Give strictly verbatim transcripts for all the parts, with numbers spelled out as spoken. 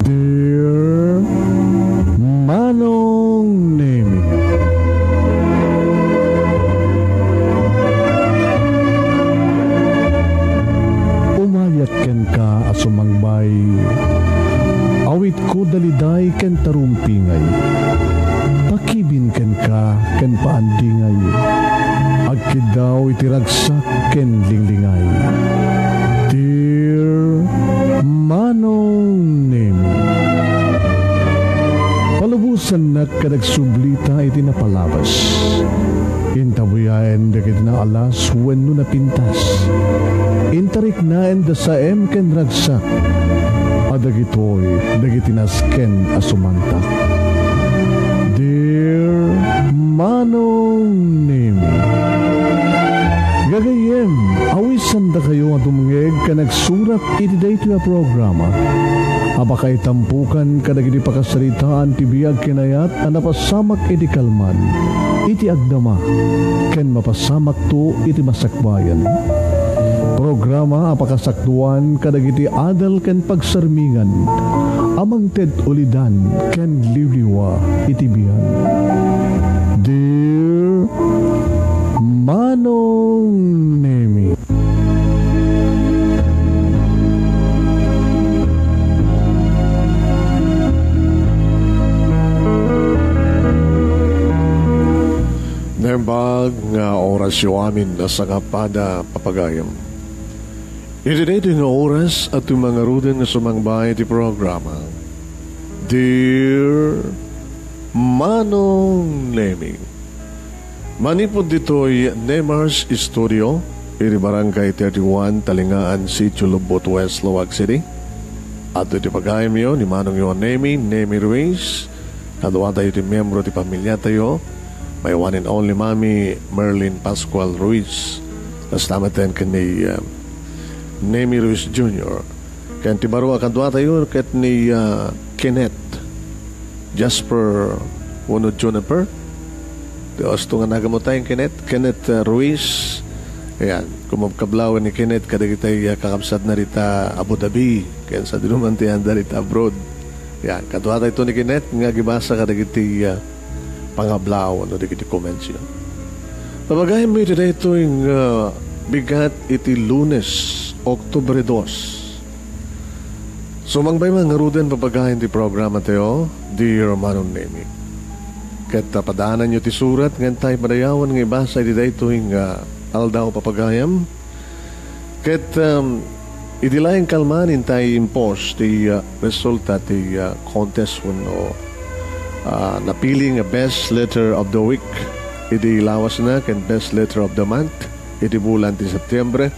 Dear Manong Nemi. Umayak kenka a sumangbay. Awitko daliday ken tarumpingay. Pakibin kenka ken paandingay. Agkiddaw iti ragsak ken linglingay. Dear Manong Nemi. Palubosannak ket agsublita iti napalabas. Intabuyaen dagiti naalas wenno napintas. Intariknaen da saem ken ragsak. A dagitoy dagiti nasken a sumantak. Dear Manong Nemi. Gagayyem, awisandakayo nga dumngeg ken agsurat iti daytoy a programa a pakaitampukan kadagiti pakasaritaan ti biag ken ayat a napasamak iti kalman, iti agdama, ken mapasamakto iti masakbayan. Programa a pakasakdoan kadagiti adal ken pagsarmingan a mangted ulidan ken liwliwa iti biag. Dear Manong Nemi. Naimbag nga orasyo amin a sangapada, papagayam. Iti daytoy nga oras, adtoy mangaruden nga sumangbay iti programa. Dear Manong Nemi. Manipud ditoy Nemar's Studio, iti Barangay thirty-one, Talingaan, Sitio Lubot, West Laoag City. Adtoy ti pagayamyo ni Manongyo a Nemi, Nemi Ruiz. Kaduatayo ti miyembro ti pamiliatayo, my one and only Mami, Merlin Pascual Ruiz. Kasta met ken ni, uh, Nemi Ruiz Junior. Ken ti baro a kaduatayo ket ni, ah, Kenneth, Jasper, wenno Juniper. Ti usto nga nagamutay, Kenneth, Kenneth, ah, Ruiz. Ayan, kumabkablaw ni Kenneth kadagiti, ah, kakabsatna dita Abu Dhabi, ken sadino man ti anda dita abroad. Ayan, kaduatayto ni Kenneth nga agibasa kadagiti, ah, pangablaw wenno dagiti commentsyo. Pabagayammi iti daytoy nga bigat iti Lunes, Oktubre dos. Sumangbay man ngaruden, papagayam ti programa tayo, Dear Manong Nemi. Ket, ah, padaananyo ti surat nga intay padayawan nga ibasa iti daytoy nga aldaw, papagayam. Ket, um, idi laeng kalman intay impos ti, uh, resulta ti, uh, contest wenno, uh, napili nga Best Letter of the Week idi lawasna ken Best Letter of the Month iti bulan ti Septiembre.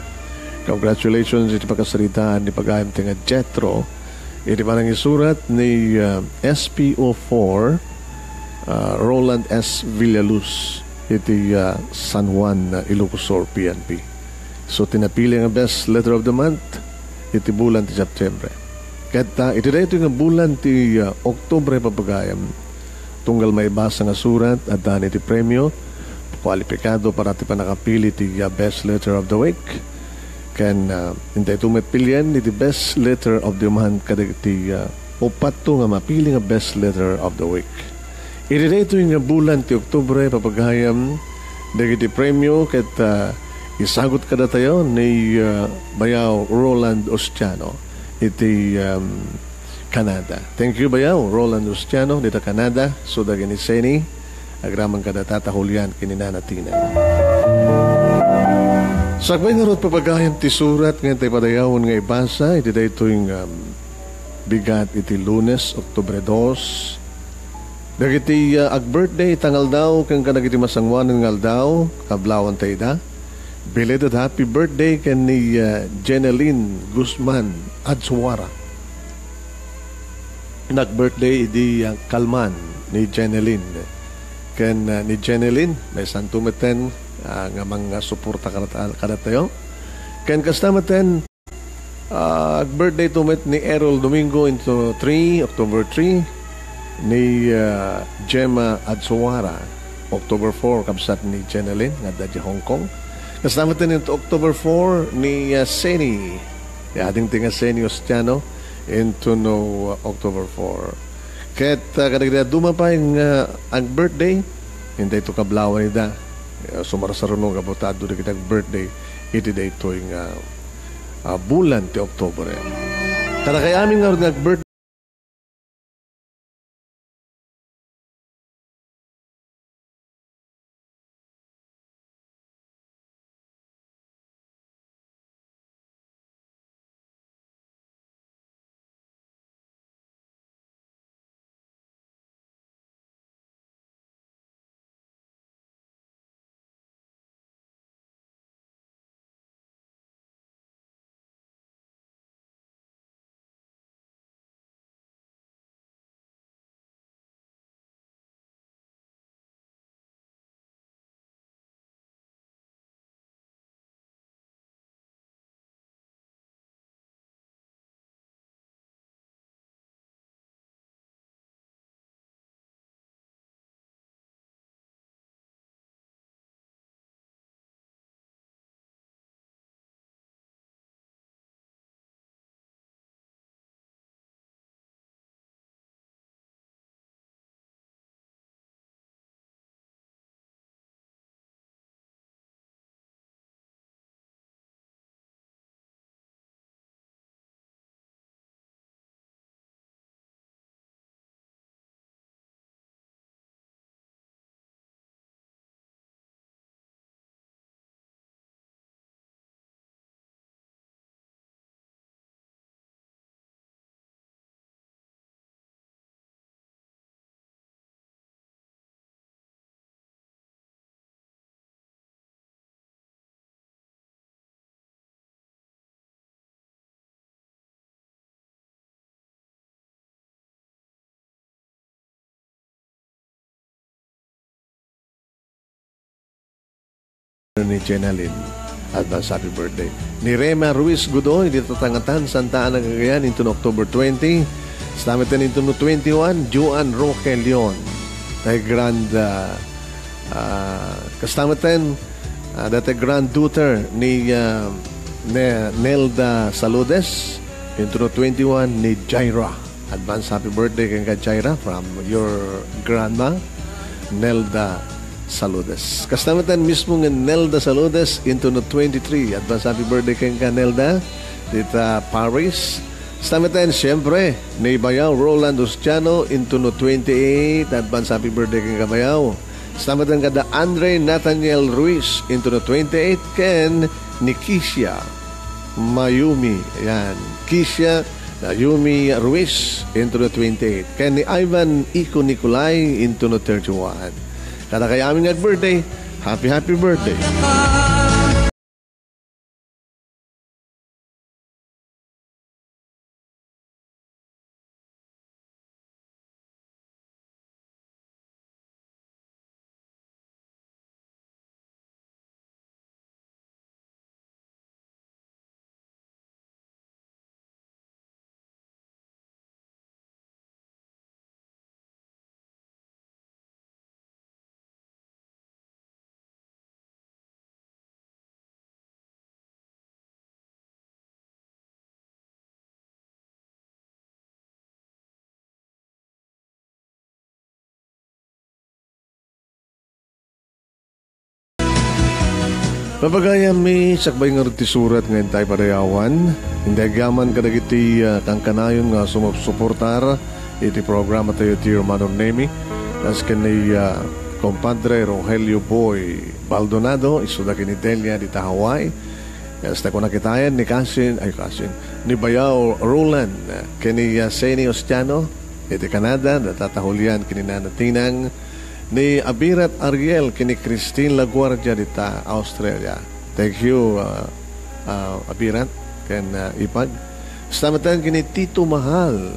Congratulations iti pakasaritaan ni pagayam ti nga Jethro iti panangisurat ni, uh, S P O four, uh, Roland S. Villaluz iti, uh, San Juan, uh, Ilocos Sur, P N P. So, ti napili nga Best Letter of the Month iti bulan ti Septiembre. Ket, ah, iti daytoy nga bulan ti, ah, Oktubre, papagayam, tunggal maibasa nga surat, addan iti premio, kualipikado para ti pannakapili ti, ah, Best Letter of the Week. Ken, ah, intayto met pilien iti Best Letter of the Month kadagiti, ah, upatto nga mapili nga Best Letter of the Week. Iti daytoy nga bulan ti Oktubre, papagayam, dagiti premio ket, ah, isagut kadatayo ni, ah, Bayaw Roland Ostiano iti, um, Canada. Thank you, Bayaw Roland Ostiano, dita Canada. So, dagiti Seni, agraman kadata ta Julian ken ni Nana Tina. Sakbay ngarud, papagayam, ti surat nga intay padayawan nga ibasa iti daytoy nga, um, bigat iti Lunes, Oktubre dos, dagiti, ah, ag-birthday ita nga aldaw ken kadagiti masangoanan nga aldaw, kablawanta ida. Belated happy birthday ken ni, ah, Jeneline Guzman Adsuara. Nag-birthday idi, ah, kalman ni Jeneline. Ken, ah, ni Jeneline, maysanto metten, ah, nga mangsuporta kada-, kadatayo. Ken kasta metten, Ah, birthday to met ni Errol Domingo into three, October three, ni, ah, Gemma Adsuara, October four, kabsat ni Jeneline, nga adda di Hong Kong. Kasta met into October four, ni, ah, Seni, ading ti nga Seni Ostiano, into no, uh, October four. Ket, uh, kadagiti dadduma pay nga ag-birthday, intay to kablawan ida. Uh, sumarsaruno gapu ta adu dagiti ag-birthday iti daytoy nga, uh, bulan ti Oktubre. Kadakay amin nga ag-birthday, ni Jenalyn. Advance happy birthday. Ni Rema Ruiz Godoy, dita Tangatan, Santa Ana, Cagayan, into no October twenty. Kasta met ten into no twenty-one, Juan Roque Leon. Tay grand, ah, ah, kasta met ten, ah, dati granddaughter ni, ah, ne-, Nelda Saludes, into no twenty-one, ni Jaira. Advance happy birthday kenka, Jaira, from your grandma, Nelda Saludes. Kasta met ten mismo nga Nelda Saludes into no twenty-three. Advance happy birthday kenka, Nelda, dita Paris. Kasta met ten, siyempre, ni Bayaw Roland Ustiano into no twenty-eight. Advance happy birthday kenka, Bayaw. Kasta met ten kada Andre Nathaniel Ruiz into no twenty-eight ken ni Kisha Mayumi. Ayan. Kisha Mayumi Ruiz into no twenty-eight. Ken ni Ivan Iko Nicolai into no thirty-one. Kadakay amin nga birthday, happy, happy birthday. Pagayam mi, sakbay ngarud ti surat nga intay padayawan, intay agyaman kadagiti, ah, kankanayon nga sumupsuportar iti programa tayo ti Hermano Nemi, kas ken ni, ah, Compadre Rogelio Boy Baldonado, isuda ken ni Delia dita Hawaii. Kasta kuna kitaen ni Kasin, ay, Kasin, ni Bayaw Roland, ken ni, ah, Seni Ostiano, iti Canada, data Julian ken ni Nana Tinang, ni Abirat Ariel ken ni Christine Laguardia dita Australia. Thank you, ah, ah, Abirat ken, ah, Ipag. Kasta met ten ken ni Tito Mahal.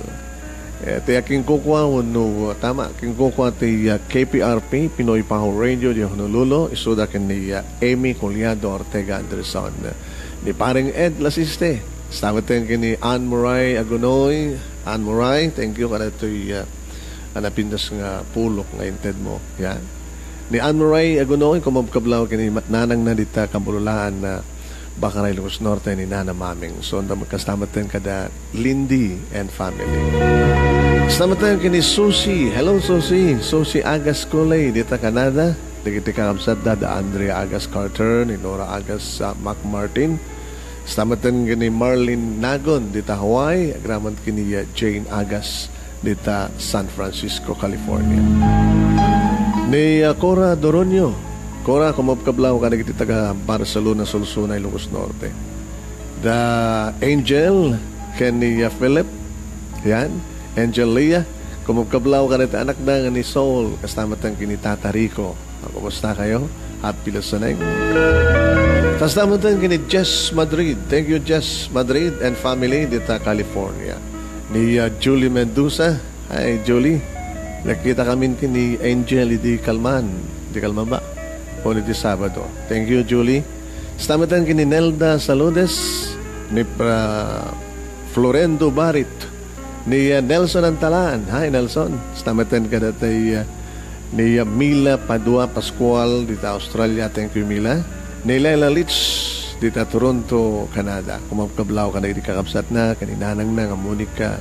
Eh, ti akinkukua wenno tama, kinkukua ti, ah, K P R P, Pinoy Power Radio, di Honolulu, isuda ken ni, ah, Amy Collado Ortega Anderson. Ni Paring Ed Lasiste. Kasta met ten ken ni Anne Moray Agunoy. Anne Moray, thank you kadatoy, ah, a napintas nga pulok nga inted mo. Yan. Ni Anne Moray Agunoy, kumabkablaw ken ni ma-, nanangna dita Kabululaan na Bakaray, Ilocos Norte, ni Nana Maming. So, kasta metten kada Lindy and family. Kasta metten ken ni Susie. Hello, Susie. Susie Agas Culey, dita Canada. Dagiti kakabsatda, da Andrea Agas Carter, ni Nora Agas, ah, McMartin. Kasta metten ken ni Marlene Nagon, dita Hawaii. Agraman ken ni, ah, Jane Agas, dita San Francisco, California. Ni, ah, Cora Doronio. Cora, kumabkablaw kadagiti taga Barcelona, Solsona, Ilocos Norte. Da Angel, ken ni, ah, Philip. Yan. Angel Leah, kumabkablaw kadagiti anakda nga ni Saul, kasta metten ken ni Tata Rico. Ah, kumusta kayo? Happy listening. Kasta metten ken ni Jess Madrid. Thank you, Jess Madrid and family, dita California. Ni, ah, Julie Mendoza. Hi, Julie. Nagkita kami ken ni Angel idi kalman. Idi kalman ba? O idi Sabado. Thank you, Julie. Kasta metten ken ni Nelda Saludes, ni, ah, Florendo Barit, ni, ah, Nelson Antalan. Hi, Nelson. Kasta metten kadata, ah, ni, ah, Mila Padua Pascual dita Australia. Thank you, Mila. Ni Leila Litz dita Toronto, Canada. Kumabkablaw kadagiti kakabsatna, ken ni nanangna nga Monica,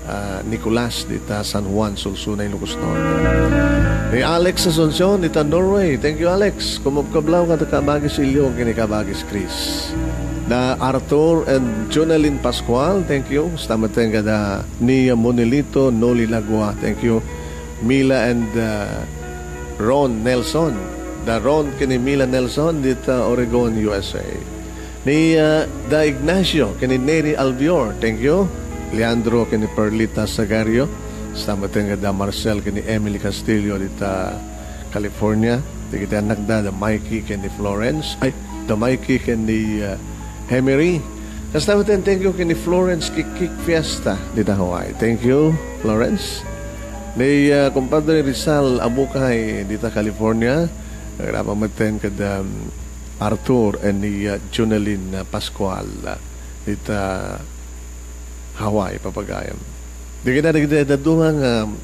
ah, Nicolas dita San Juan, Solsona, Ilocos Norte. Ni Alex Asuncion dita Norway. Thank you, Alex. Kumabkablaw kadata kabagis Ilio ken ni kabagis Chris. Da Arthur and Jonalyn Pascual, thank you. Kasta metten kada ni Monelito Noli Lagua, thank you. Mila and, uh, Ron Nelson. Da Ron ken ni Mila Nelson dita Oregon, U S A. Ni, uh, da Ignacio ken ni Neri Albior, thank you. Leandro ken ni Perlita Sagario. Kasta metten kada Marcel ken ni Emily Castillo dita California. Dagiti annakda, da Mikey ken ni Florence. Ay, da Mikey ken ni, uh, Hemery. Kasta metten, thank you ken ni Florence Kikik Fiesta dita Hawaii. Thank you, Florence. Ni, uh, kumpadre Rizal Abukay dita California. Agraman metten kada, um, Arthur and ni, uh, Junelin, uh, Pascual, uh, dita Hawaii, papagayam. Dagiti, dagiti dadduma nga, um,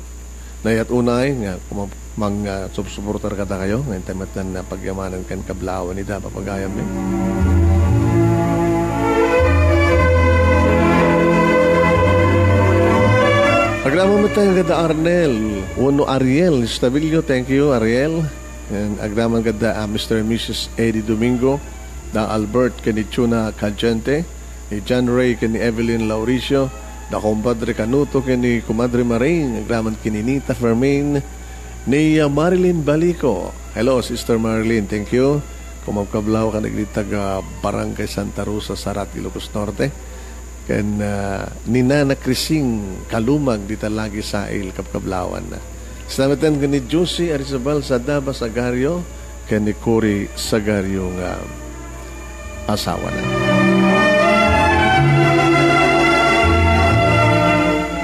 nayat unay nga kuma-, mang, ah, supsuportar kadakayo, nga intay met nga pagyamanen ken kablawan ida, papagayam mi. Agraman met tayo kada Arnel, wenno Ariel Estabilio. Thank you, Ariel. And agraman kada, ah, Mister and Missus Eddie Domingo, da Albert ken ni Chuna Cadiente, ni John Ray ken ni Evelyn Lauricio, da Compadre Canuto ken ni Comadre Maring, agraman ken ni Nita Fermin, ni, ah, Marilyn Balico. Hello, Sister Marilyn, thank you. Kumabkablaw kadagiti taga Barangay Santa Rosa, Sarat, Ilocos Norte. Ken, ah, ni Nana Crising Kalumag dita Lagi Sail, kabkablawan. Salamat ken ni Josie Arizabal Sadaba Sagario, ken ni Cory Sagario nga asawana.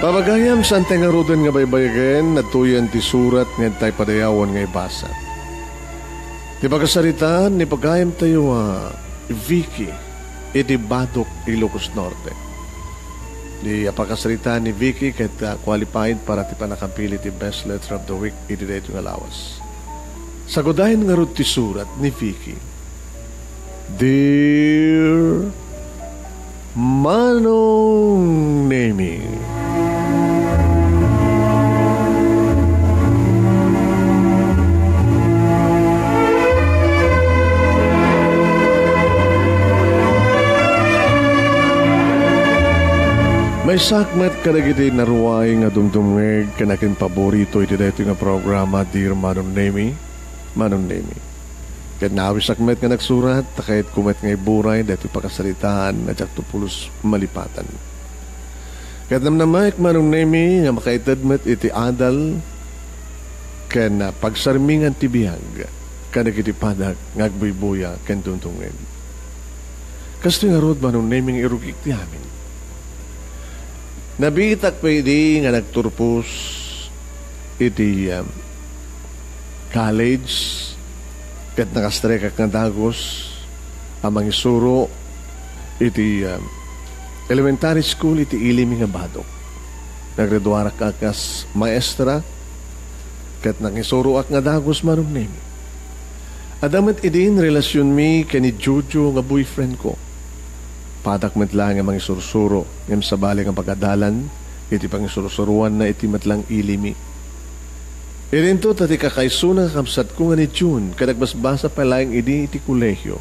Papagayam, saan tay ngaruden nga baybayagen, adtoyen ti surat nga intay padayawen nga ibasa. Ti pakasaritaan ni pagayamtayo a Vicky iti Badoc, Ilocos Norte. Ti pakasaritaan ni Vicky ket, ah, qualified para ti pannakapili ti Best Letter of the Week iti daytoy nga lawas. Sagudayen ngarud ti surat ni Vicky. Dear Manong Nemi. Maysaak met kadagiti naruay nga dumdumngeg ken akinpaborito iti daytoy nga programa, Dear Manong Nemi, Manong Nemi. Ket naawisak met nga nagsurat, ta kayatko met nga iburay daytoy pakasaritaan nga diakto pulos malipatan. Ket namnamaek, Manong Nemi, nga makaited met iti adal ken, ah, pagsarmingan ti biag kadagiti padak nga agbuybuya ken dumdumngeg. Kastoy ngarud, Manong Nemi, nga irugik ti amin. Nabiitak pay idi nga nagturpos iti, um, college, ket nakastrek ak nga dagus a mangisuro iti, um, elementary school iti Ilimi nga Badoc. Naggraduarak a kas maestra, ket nangisuroak nga dagus, Manong Nemi. Adda met idin relasionmi ken ni Jojo nga boyfriendko. Padak met laeng a mangisursuro, ngem sabali nga pagadalan iti pangisursuroanna iti met lang ilimi. Idinto ta ti kakaisuna nga kabsatko nga ni June ket agbasbasa pay laeng idi iti kolehio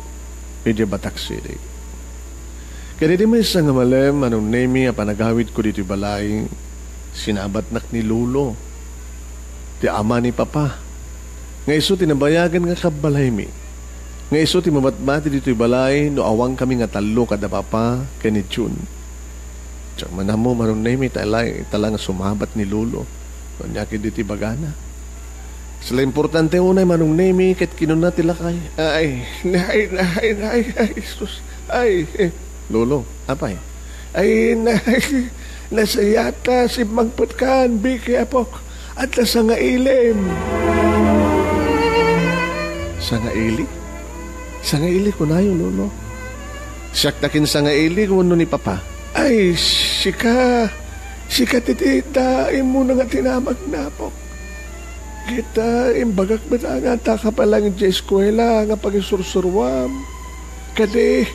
idiay Batac City. Ket iti maysa nga malem, Manong Nemi, a panagawidko ditoy balay, sinabatnak ni Lolo, ti ama ni Papa, nga isu ti nabayagan nga kabbalaymi, nga isu ti mabatbati ditoy balay no awankami nga tallo kada Papa ken ni June. Diak man ammo, Manong Nemi, ta la, ta la nga sumabat ni Lolo. Ania ketdi ti ibagana? Sala importante unay, Manong Nemi, ket kinuna ti lakay. Ay, nay, nay, nay, ay, sus, ay, eh. Lolo, apay? Ay, nay, nasayata, simmangpetkan, Vicky, apok. Adda sangailim. Sangaili? Sangaili kunayo, Lolo? Siak ti akinsangaili wenno ni Papa? Ay, sika, sika ti, ti daaimmo nga tinamagna, apok. Ket, ah, imbagak met nga adda ka pay laeng idiay eskuela nga pagisursuruam. Kadi,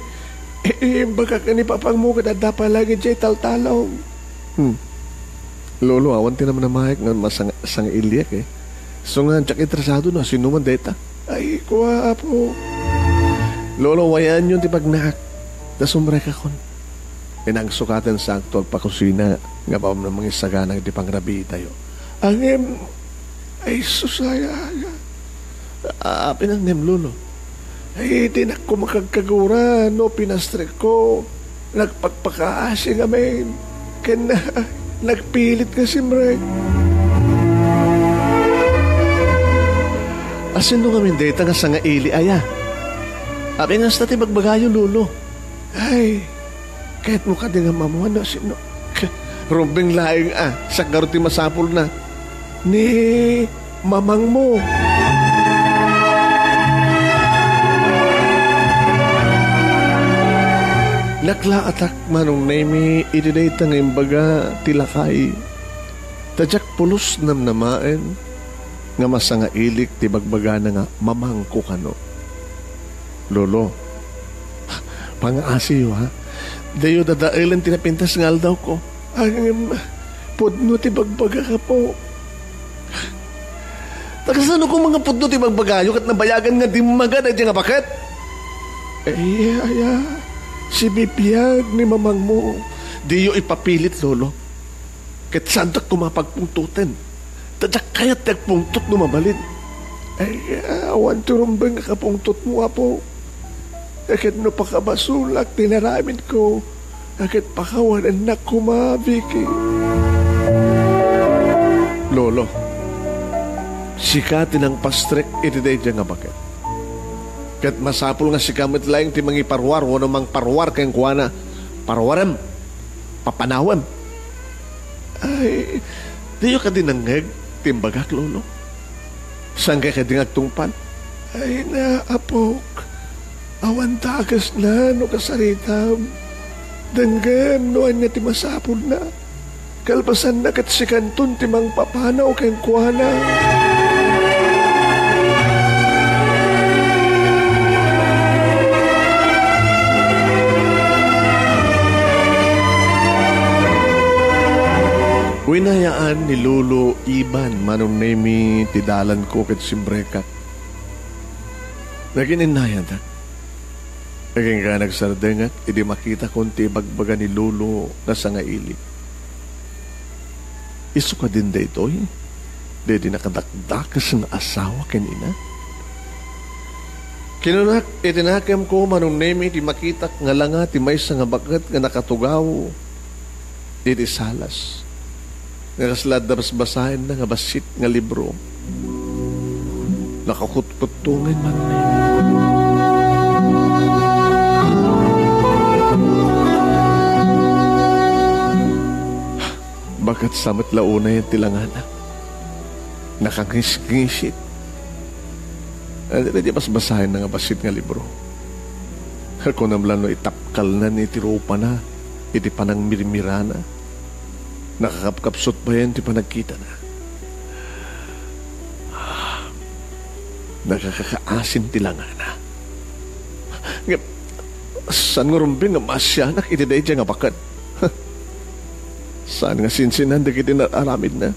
i-, imbagak nga ni Papangmo ket adda pay laeng idiay taltalong. Hmm. Lolo, awan ti namnamaek nga masang-, sangailiek, eh. Isu nga, diak interesado no asinoman dayta. Ay, kua, apo. Lolo, wayaanyon ti bagnaak. Ta sumrekakon. Inagsukaten sa agto agpakusina nga awan mangisagana iti pangrabiitayo. Ngem, ay, sus, aya, aya. A-, apay ngem, Lolo? Ay, dinak koma kagkagura no pinastrekko. Nagpakpakaasi ngamin. Ken nagpilit nga simrek. Asino ngamin dayta nga sangaili aya? Apay nga kasta ti bagbagayo, Lolo? Ay, kayatmo kadi nga maammuan no sino? Rumbeng laeng a, siak ngarud ti masapulna. Ni mamangmo. Naklaatak, Manong Nemi, iti dayta nga imbaga ti lakay. Ta diak pulos namnamaen nga masangailik ti bagbagana nga mamangko kano. Lolo, pangaasiyo, ha? Diyo dadaelen ti napintas nga aldawko. Ngem, pudno ti bagbagak, apo. Ta kasano koma nga pudno ti bagbagayo ket nabayagan nga dimmaga daydiay nga baket? Ay, aya, sibibiag ni mamangmo. Diyo ipapilit, Lolo. Ket saandak koma pagpungtoten. Ta diak kayat ti agpungtot no mabalin. Ay, awan ti rumbeng a kapungtotmo, apo. Ket no pakabasolak ti inaramidko, ket pakawanennak koma, Vicky. Lolo, sika ti nangpastrek iti daydiay nga baket. Ket masapul nga sika met laeng ti mangiparuar wenno mangparuar kenkuana. Paruarem. Papanawem. Ay, diyo kadi nangngeg ti imbagak, Lolo? Saan kadi nga agtungpal? Ay na, apok. Awan dakesna no kasaritam. Denggem no ania ti masapulna. Kalpasanna ket sikanton ti mangpapanaw kenkuana. Winayaan ni Lolo Iban, Manong Nemi, ti dalanko ket simbrekak. Nagininnayadak. Agingga nagsardengak idi makitakon ti ibagbaga ni Lolo nga sangaili. Isu kadin daytoy, daydi nakadakdakes nga asawa ken ina? Kinunak iti nakemko, Manong Nemi, ti makitak nga langa ti maysa nga baket nga nakatugaw iti salas nga kasla adda basbasaenna nga bassit nga libro. Nakakutkuttongay man. Baket sa met la unay ti langana. Nakangisngisit. Ania ti basbasaenna nga bassit nga libro? Kunam la no itapkalnan iti rupana iti panangmirmirana. Nakakapkapsut bayen ti panagkitana. Nakakakaasin ti langana. Ngem, saan nga rumbeng nga maasianak iti daydiay nga baket? Saan nga sinsinan dagiti nar-aramidna?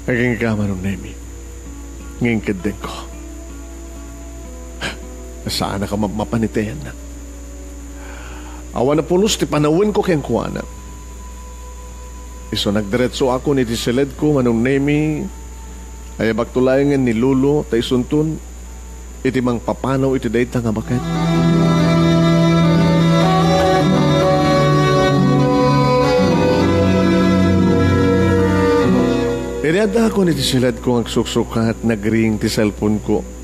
Agingga, Manong Nemi, nga inkeddengko. Saannak a mapmapan iti ayanna. Awan a pulos ti panawenko kenkuana. Isu nagdiretsoakon iti siledko, Manong Nemi, ayabakto laengen ni Lolo, ta isunton iti mangpapanaw iti dayta nga baket. Idi addaakon iti siledko nga agsuksukat, nagring ti cellphone-ko.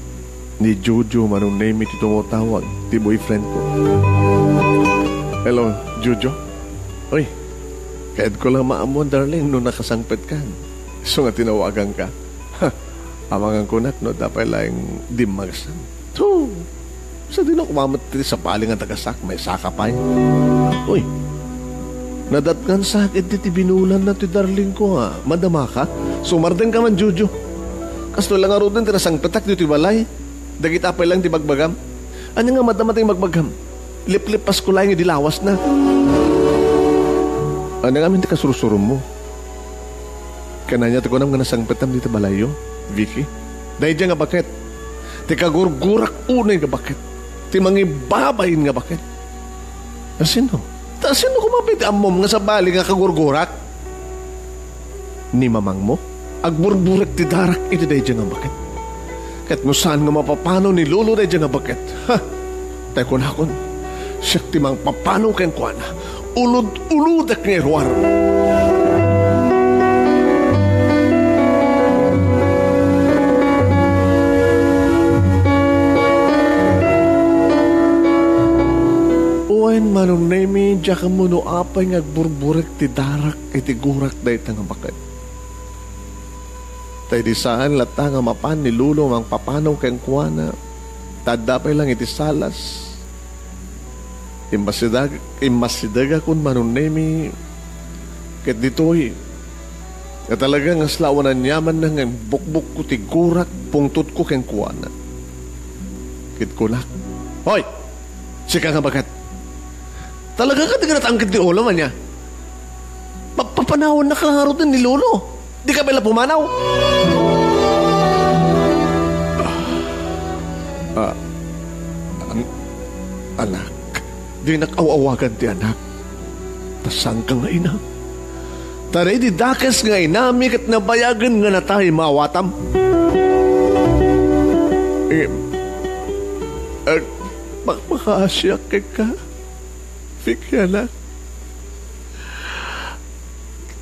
Ni Jojo, Manong Nemi, ti tumutawag, ti boyfriend-ko. Hello, Jojo? Uy, kayatko la maammuan, darling, no nakasangpetkan. Isu nga tinawaganka. Ha, amangan kunak no adda pay laeng dimmagsam. Tho! Sadino koma met ti sabali nga dagasak, maisaka pay. Uy, nadatngansak iti ti binulanna ti darling-ko, a. Madamaka? Sumardengka man, Jojo. Kastoy la ngaruden ti nasangpetak ditoy balay. Dagita pay laeng ti bagbagam. Ania nga madama ti bagbagam? Liplipasko laeng idi lawasna. Ania ngamin ti kasursurommo? Ken ania ti kunam nga nasangpetam ditoy balayyo, Vicky? Daydiay nga baket. Ti kagurgurak unay nga baket. Ti mangibabain nga baket. Asino? Ta asino koma pay ti ammom nga sabali nga kagurgurak? Ni mamangmo, agburburek ti darak iti daydiay nga baket. Ket no saan nga mapapanaw ni Lolo daydiay nga baket, ha? Tay kunakon, siak ti mangpapanaw kenkuana. Ulod-ulodek nga iruar. Wen, Manong Nemi, diak ammo no apay nga agburburek ti darak iti gurak dayta nga baket. Ta idi saan latta nga mapan ni Lolo mangpapanaw kenkuana, ta adda pay laeng iti salas. Immasidag-, immasidegakon, Manong Nemi, ket ditoy, nga talaga nga asla awan aniamanna nga imbukbokko ti gurak, pungtotko kenkuana. Ket kunak, "Hoy! Sika nga baket! Talaga kadi nga natangked ti ulom, ania? Pa-, papanawennaka ngaruden ni Lolo. Dika pay la pumanaw." Ah, an-, anak, dinak aw-awagan ti anak. Ta saanka nga ina. Ta idi dakes nga inami ket nabayagen nga natay maawatam. Eh, eh, Mak-, makaasiak kenka, Vicky, anak.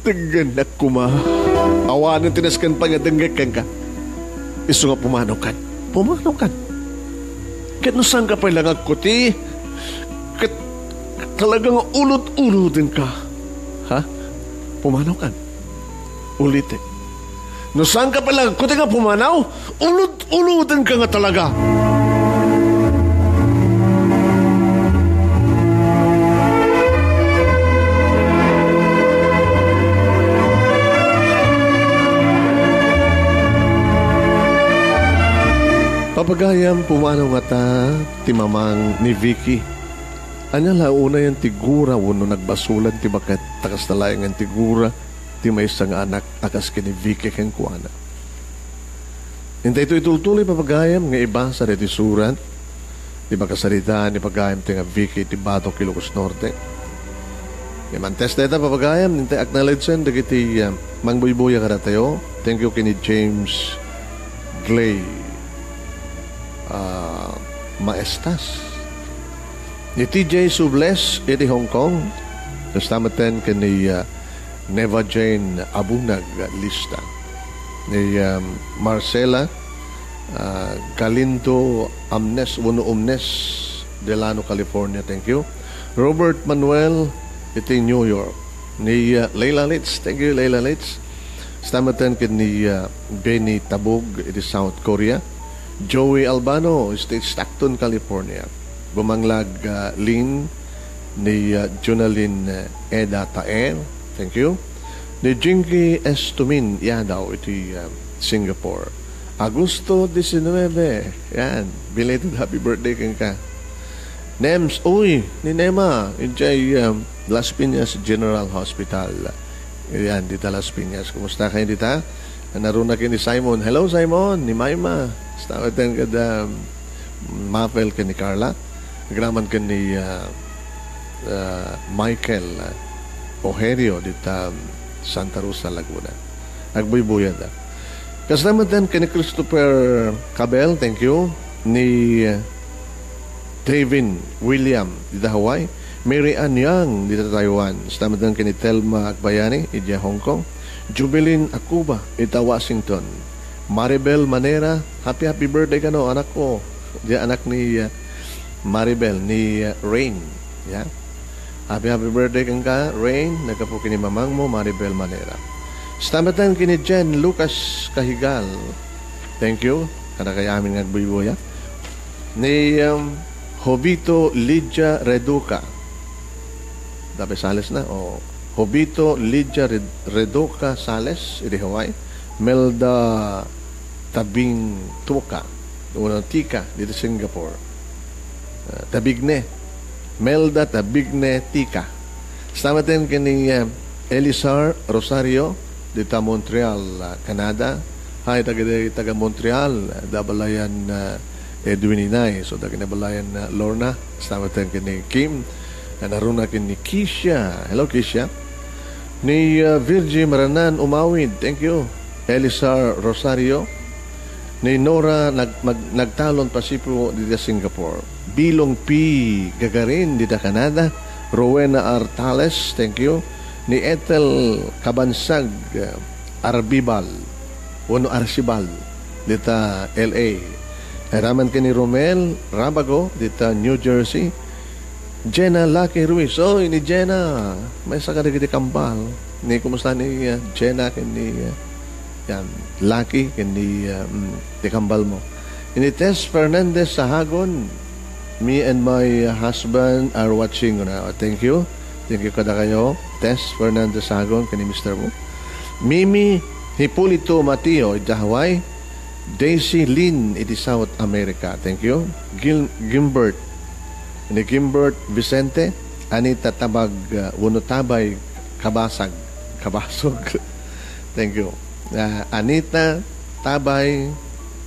Denggennak koma. Awanen ti nasken pay nga denggek kenka. Isu nga pumanawkan. Pumanawkan. Ket no saanka pay la nga agkuti, ket talaga nga ulod-ulodenka. Ha? Pumanawkan. Ulitek. No saanka pay la nga agkuti nga pumanaw, ulod-ulodenka nga talaga. Papagayam, pumanaw ngata ti mamang ni Vicky. Ania la unayen ti gura wenno nagbasolan ti baket, ta kasta laengen ti gura ti maysa nga anak a kas ken ni Vicky kenkuana. Intay ito itultuloy, papagayam, nga ibasa daytoy surat ti makasarita ni pagayam ti nga Vicky ti Batok, Ilocos Norte. Ngem antes dayta, papagayam, intay acknowledgen dagiti, ah, mangbuybuya kadatayo. Thank you ken ni James Glay, ah, Maestas. Ni T J Subles iti Hong Kong. Kasta metten ken ni, ah, Neva Jane Abunag Lista. Ni, um, Marcela, ah, Galindo Amnes, wenno Umnes, Delano, California. Thank you. Robert Manuel iti New York. Ni, ah, Leila Litz. Thank you, Leila Litz. Kasta metten ken ni, ah, Benny Tabog iti South Korea. Joey Albano, iti Stockton, California. Bumanglag, ah, Lin ni, ah, Jonalyn, eh, Eda Taer. Thank you. Ni Jinky S. Tumin Yadaw iti, ah, Singapore. Agosto diecinuebe. Yan. Belated happy birthday kenka. Nems, uy, ni Nema, idiay, um, Las Piñas General Hospital. Yan, dita Las Piñas. Kumusta kayo dita? Naruna ken ni Simon. Hello, Simon. Ni Maima. Stawatan kada, um, Mapel ken ni Carla. Agraman ken ni, ah, ah, Michael, ah, Oherio dita, um, Santa Rosa, Laguna. Agbuybuyan da. Kasta met ken ni Christopher Cabel, thank you. Ni, ah, Davin William dita Hawaii. Mary Ann Young dita Taiwan. Kasta met ken ni Telma Agbayani idiay Hong Kong. Jubilin Akuba ita Washington. Maribel Manera, happy, happy birthday kano, anak ko. Dia anak ni, uh, Maribel, ni, uh, Rain. Ya. Happy, happy birthday kenka, Rain. Naggapu ken ni mamangmo, Maribel Manera. Kasta met ken ni Jen Lucas Cahigal. Thank you. Kadakayo amin nga agbuybuya. Ni, um, Jovito Lydia Reduca. Dapat Sales na? O. Jovito Lydia Red-, Reduca Sales, idi Hawaii. Melda Tabing Tuka. Uno Tika, dito Singapore. Ah, Tabigne. Melda Tabigne Tika. Kasta met ken ni, ah, Elisar Rosario, dita Montreal, ah, Canada. Hay, taga, taga Montreal, da balayan, ah, Edwin Inay. So, dagiti balayan, ah, Lorna. Kasta met ken ni Kim. Naruna ken ni Kisha. Hello, Kisha. Ni, ah, Virgie Maranan Umawid. Thank you. Elisar Rosario. Ni Nora nag-, mag-, Nagtalon Pasipo dita Singapore. Bilong P. Gagarin dita Canada. Rowena Artales, thank you. Ni Ethel Kabansag, ah, Arbibal, wenno Arsibal, dita L A. Agraman ken ni Romel Rabago, dita New Jersey. Jenna Lucky Ruiz. Oy, ni Jenna, maysa kadagiti kambal. Ni, kumusta ni, uh, Jenna ken ni, uh, yan, Lucky ken ni, uh, mm, ti kambal mo. Ni Tess Fernandez Sahagon, "Me and my husband are watching." Thank you. Thank you kadakayo, Tess Fernandez Sahagon, ken ni mister mo. Mimi Hipolito Mateo, ita Hawaii. Daisy Lynn iti South America. Thank you. Gil-, Gimbert. Ni Gimbert Vicente, Anita Tabag, uh, wenno Tabay Kabasag. Kabasog. Thank you. Uh, Anita Tabay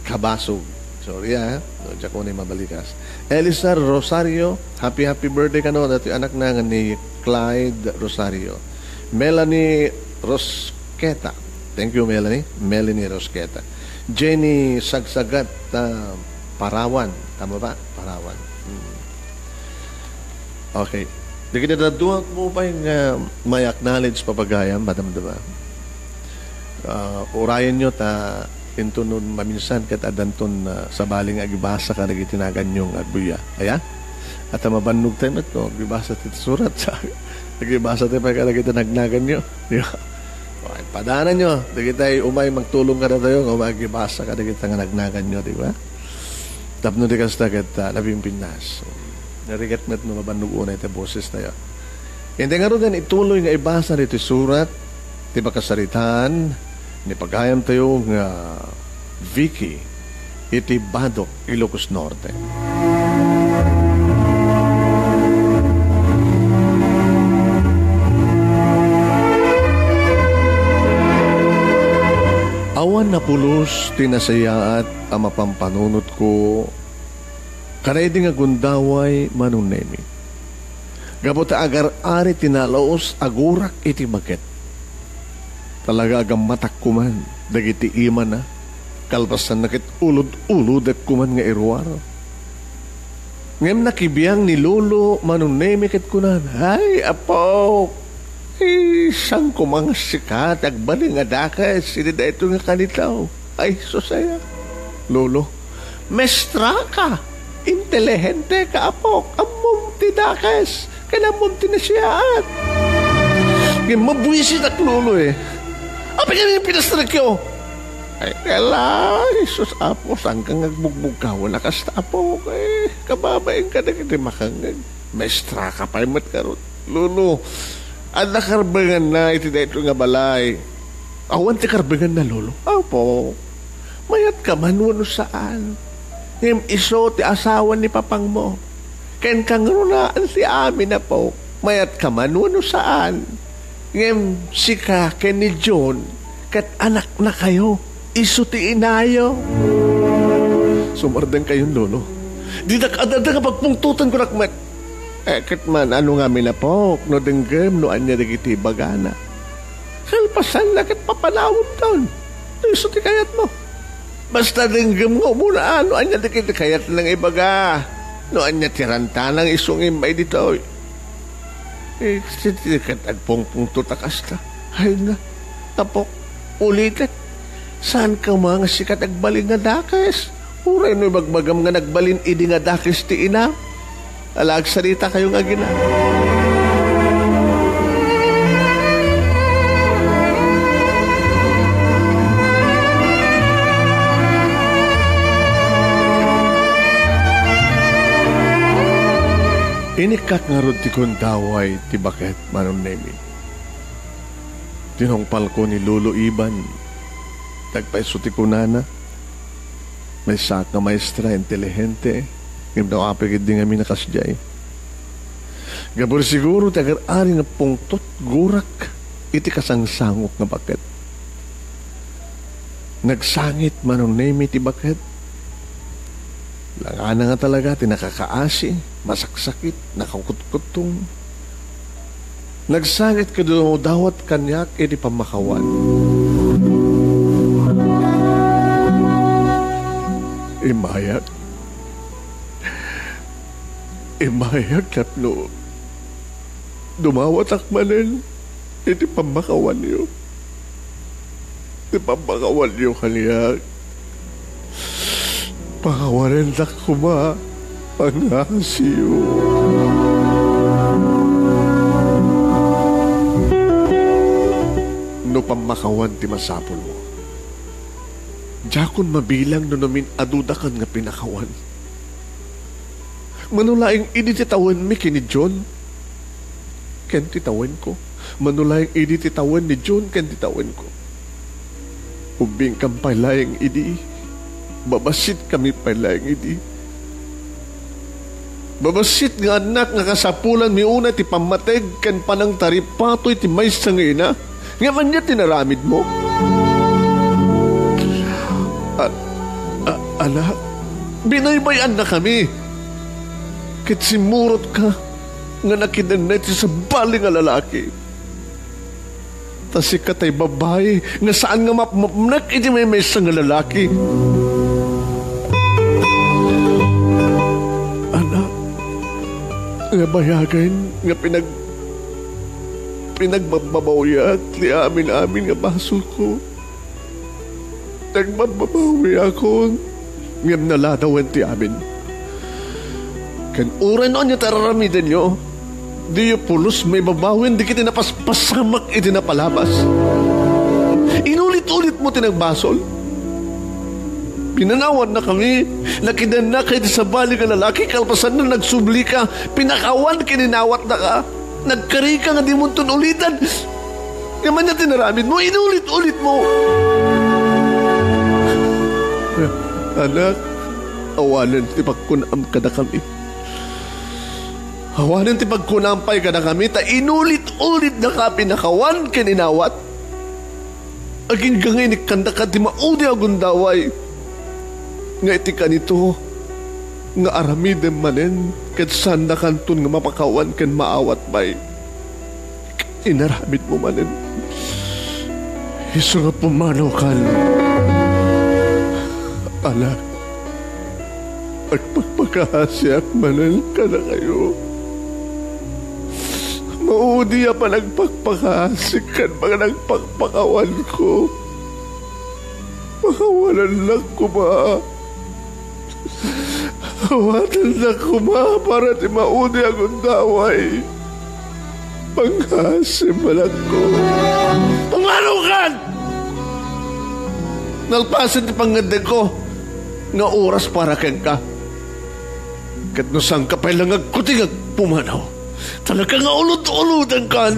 Kabasog. Sorry, ah. No, diak ko ni mabalikas. Elisar Rosario, happy, happy birthday kano. Dati anak na nga ni Clyde Rosario. Melanie Rosqueta. Thank you, Melanie. Melanie Rosqueta. Jenny Sagsagat, ah, Parawan. Tama ba? Parawan. Hmm. Okay. Dagiti dadduma mo pay nga may acknowledge papagayam, madam, di ba? Ah, urayenyo ta inton maminsan ket addanton, ah, sabali nga agibasa kadagiti naganyo nga agbuya. Aya? At mabannog tayo met, no? Agibasa ti surat sa, agibasa tayo pay kadagiti nagnaganyo. Di ba? O, padananyo, dagiti umay magtulong kadatayo nga umay agibasa kadagiti nga nagnaganyo, di ba? Tapno di kasta ket, ah, napimpinnas. Narigat met no mabannog unay ti boses tayo. Indi ngaruden ituloy nga ibasa ditoy surat ti pakasaritaan ni pagayam tayo nga Vicky iti Badoc, Ilocos Norte. Awan napulos ti nasayaat a mapampanunotko kadaydi nga gundaway Manong Nemi. Gapu ta agar-ari ti nalaus, agurak iti maket. Talaga a gammatak koman dagiti imana, kalpasanna ket ulod-ulodek koman nga iruar. Ngem nakibiang ni Lolo Manong Nemi ket kunana, "Ay, apok! Ay, saan koma nga sika ti agbalin nga dakes iti daytoy nga kanitaw? Ay, sus aya, Lolo, mestraka, inteligenteka, apok, ammom ti dakes, ken ammom ti nasayaat." Ngem mabuisitak, Lolo, eh. Apay nga pinastrekyo? Ay, kala, Jesus, Apo, saan ka nga agbugbugkaw a kasta, Apo? Eh, kababain ka dagiti makangngeg. Maestraka pay met ngarud. Lolo, adda karbenganna iti daytoy nga balay. Awan ti karbenganna, Lolo? Apo. Mayat ka man wenno saan, ngem isu ti asawa ni papangmo. Ken kangrunaan ti amin, apok, mayat ka man wenno saan, ngem sika ken ni John ket anaknakayo, isu ti inayo. Sumardengkayon, Lolo. Didak adda nga pagpungtoten, kunak met. Eh, ket man, ano ngamin, apok, no denggem no ania dagiti ibagana? Kalpasanna ket papanawemton. Isu ti kayatmo. Basta denggem nga umuna no ania dagiti kayatna nga ibaga. No ania ti rantana nga isu nga immay ditoy. Eh, siti ket agpungpungtot a kasta. Ay nga, apok, ulitek. Saan ka nga sika ti agbalin nga dakes? Uray no ibagbagam nga nagbalin idi nga dakes ti inam. Ala, agsaritakayo nga agina. Inikkak ngarud ti gundaway ti baket, Manong Nemi. Tinungpalko ni Lolo Iban. Nagpaiso ti kunana. Maysaak nga maestra, inteligente, ngem no apay ketdi ngamin a kasdiay. Gapu siguro ti agar-ari nga pungtot, gurak iti kasangsangok nga baket. Nagsangit, Manong Nemi, ti baket. Langana nga talaga ti nakakaasi, masaksakit, nakakutkuttong. Nagsangit ket dumawdawat kaniak iti pammakawan. Immayak. Immayak tapno dumawatak manen iti pammakawanyo. Ti pammakawanyo kaniak. Pakawanendak koma, pangngasiyo. No pammakawan ti masapulmo, diakon mabilang no namin-adudakan nga pinakawan. Mano laeng idi ti tawenmi ken ni John ken ti tawenko. Mano laeng idi ti tawen ni John ken ti tawenko. Ubbingkam pay laeng idi. Babasitkami pay laeng idi. Babassit nga annak nga kasapulanmi unay ti pammateg ken panangtaripatoy ti maysa nga ina. Ngem ania ti naramidmo? A-, a-, anak, binaybay-annakami. Ket simmurotka nga nakidenna iti sabali nga lalaki. Ta sika tay babai nga saan nga mapmapnek iti maymaysa nga lalaki. Anak, nga bayagen nga pinag-, pinagbabawyak ti amin-amin nga basolko. Nagbabbabawiakon, ngem naladawen ti amin. Ken uray no ania ti ar-aramidenyo, diyo pulos maibabawin dagiti napaspasamak iti napalabas. Inulit-ulitmo ti nagbasol. Pinanawannakami, nakidennaka iti sabali nga lalaki, kalpasanna nagsublika, pinakawan ken inawatnaka. Nagkarika nga dimonton ulitan. Ngem ania ti naramidmo? Inulit-ulitmo. Anak, awanen ti pagkunam kadakami. Awanen ti pagkunam pay kadakami, ta inulit-ulitnaka pinakawan ken inawat. Agingga nga inikkandaka ti maudi a gundaway, nga iti kanito nga aramidem manen ket saandakanton nga mapakawan ken maawat pay. Inaramidmo manen. Isu nga pumanawkan, anak. Agpakpakaasiak manen kadakayo. Maudi a panagpakpakaasik ken panagpakpakawanko. Pakawanennak koma. Awatennak koma para ti maudi a gundaway. Pangngaasim, anakko. Pumanawkan! Nalpasen ti pangngeddengko nga oras para kenka. Ket no saanka pay la nga agkuting agpumanaw, talaga nga ulod-ulodankan.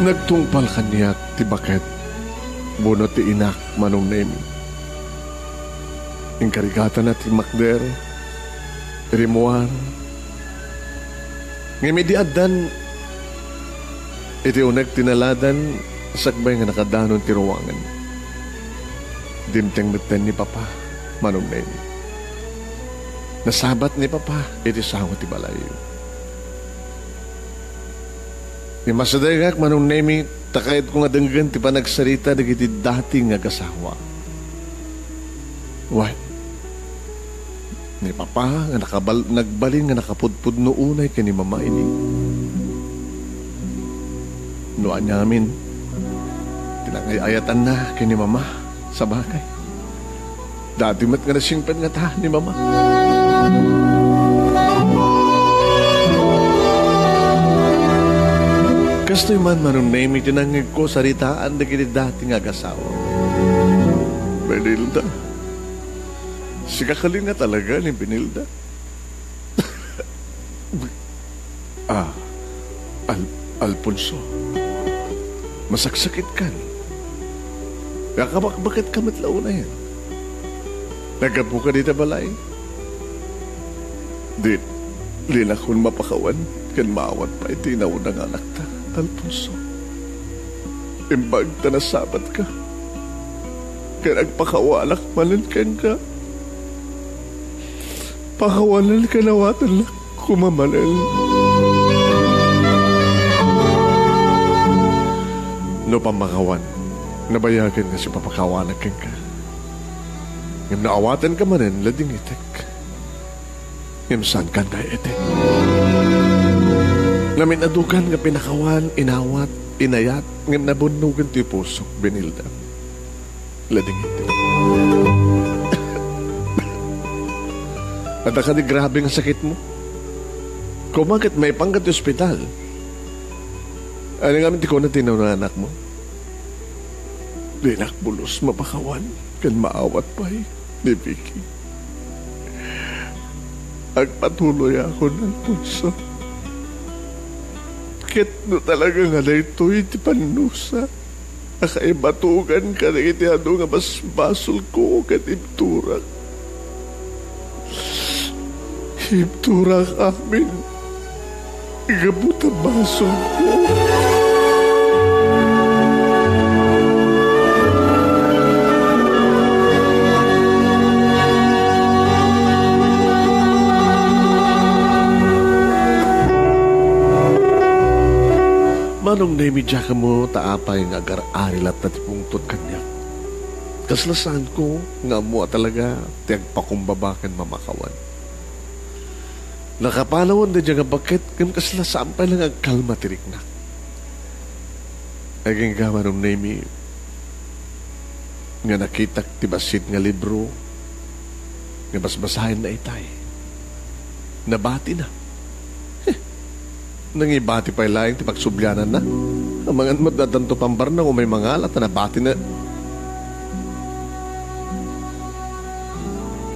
Nagtungpal kaniak ti baket wenno ti inak, Manong Nemi. Inkarigatana ti makder, rimmuar. Ngem idi addan iti uneg ti naladan, sakbay nga nakadanon ti ruangan, dimteng metten ni Papa, Manong Nemi. Nasabat ni Papa iti sango ti balay. Immasidegak, Manong Nemi, ta kayatko nga denggen ti panagsarita dagiti dati nga agasawa. Wen, ni Papa nga nakabal-, nagbalin nga nakapudpudno unay ken ni Mama idi. No aniamin ti nangay-ayatanna ken ni Mama, sabagay. Dati met nga nasingpet ngata ni Mama. Kastoy man, Manong Nemi, ti nangngegko saritaan dagiti dati nga agasawa. Benilda. Sika kali nga talaga ni Benilda. Ah, Al-, Alfonso, masaksakitkan. Nakabakbaketka met la unayen. Naggapuka dita balay. Di, dinakon mapakawan ken maawat pay ti nauna nga anakta, Alfonso. Imbag ta nasabatka ken agpakawanak manen kenka. Pakawanen ken awatennak koma manen. No pammakawan, nabayagen nga sipapakawanak kenka. Ngem no awatenka manen, ladingitek. Ngem saankan nga iti. Namin-adukan nga pinakawan, inawat, inayat, ngem nabunnogen ti pusok, Benilda. Ladingit. Adda kadi grabe nga sakitmo? Koma ket maipangka ti ospital. Ania ngamin ti kuna ti nananakmo? Dinak pulos mapakawan ken maawat pay ni Vicky. Agpatuloyakon, Alfonso. Ket no talaga nga daytoy ti pannusa, a kaibatogan kadagiti adu nga basbasolko ket ibturak. Ibturak amin gapu ta basolko. Manong Nemi, diak ammo ta apay nga agar-ari latta ti pungtot kaniak. Kasla saanko nga ammo a talaga ti agpakumbaba ken mamakawan. Nakapanawen daydiay nga baket ngem kasla saan pay la nga agkalma ti riknak. Agingga, Manong Nemi, nga nakitak ti bassit nga libro nga basbasaenna itay. Nabatina. Heh, nangibati pay laeng ti pagsubliananna. Amangan met addanto pambarna, umay mangala ta nabatina.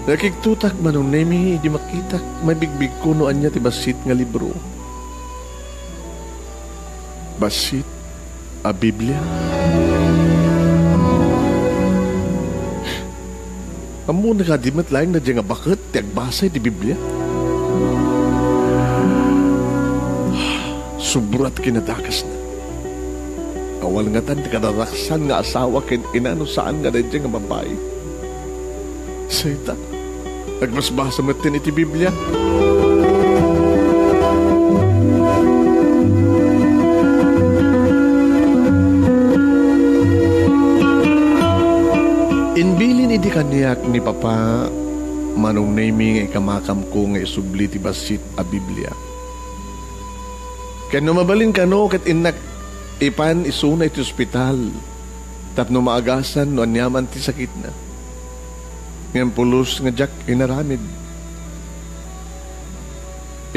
Nakigtotak, Manong Nemi, idi makitak, mabigbigko no ania ti bassit nga libro. Bassit a Biblia. Ammona kadi met laeng daydiay nga baket ti agbasa iti Biblia? Subrat kinadakesna. Awan ngatan ti kadaraksan nga asawa ken ina no saan nga daydiay nga babai. Sayta, agbasbasa metten iti Biblia. Imbilin idi kaniak ni Papa, Manong Nemi, nga ikamakamko nga isubli ti bassit a Biblia. Ken no mabalin kano ket innak ipan isuna iti ospital tapno maagasan no aniaman ti sakitna. Ngem pulos nga diak inaramid.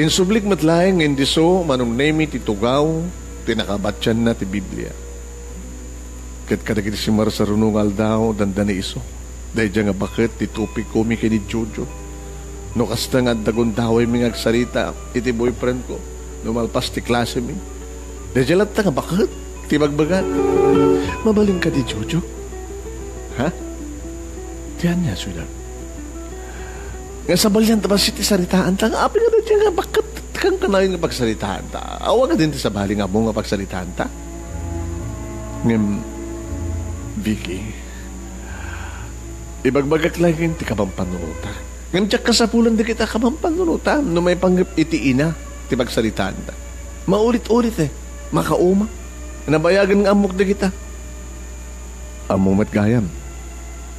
Insublik met laeng nga indiso, Manong Nemi, ti tugaw ti nakabatianna ti Biblia. Ket kadagiti simarsaruno nga aldaw, dandani isu. Daydiay nga baket ti topikmi ken ni Jojo. No kasta nga adda gundawaymi nga agsarita iti boyfriendko no malpas ti klasemi, daydiay latta nga baket Ti bagbagak, mabalin kadi, Jojo? Ha? Ti ania, sweetheart? Nga sabalian ta bassit ti saritaanta, nga apay nga dayta nga bakkat kankanayon nga pagsaritaanta? Awan nga din ti sabali nga ammo nga pagsaritaanta? Ngem, Vicky, ibagbagak laeng ti kamampanunota. Ngem diak kasapulan dagita kamampanunota no maipanggep iti ina ti pagsaritaanta. Maulit-ulit, eh. Makauma. Nabayagen nga ammok dagita. Ammo met gayam.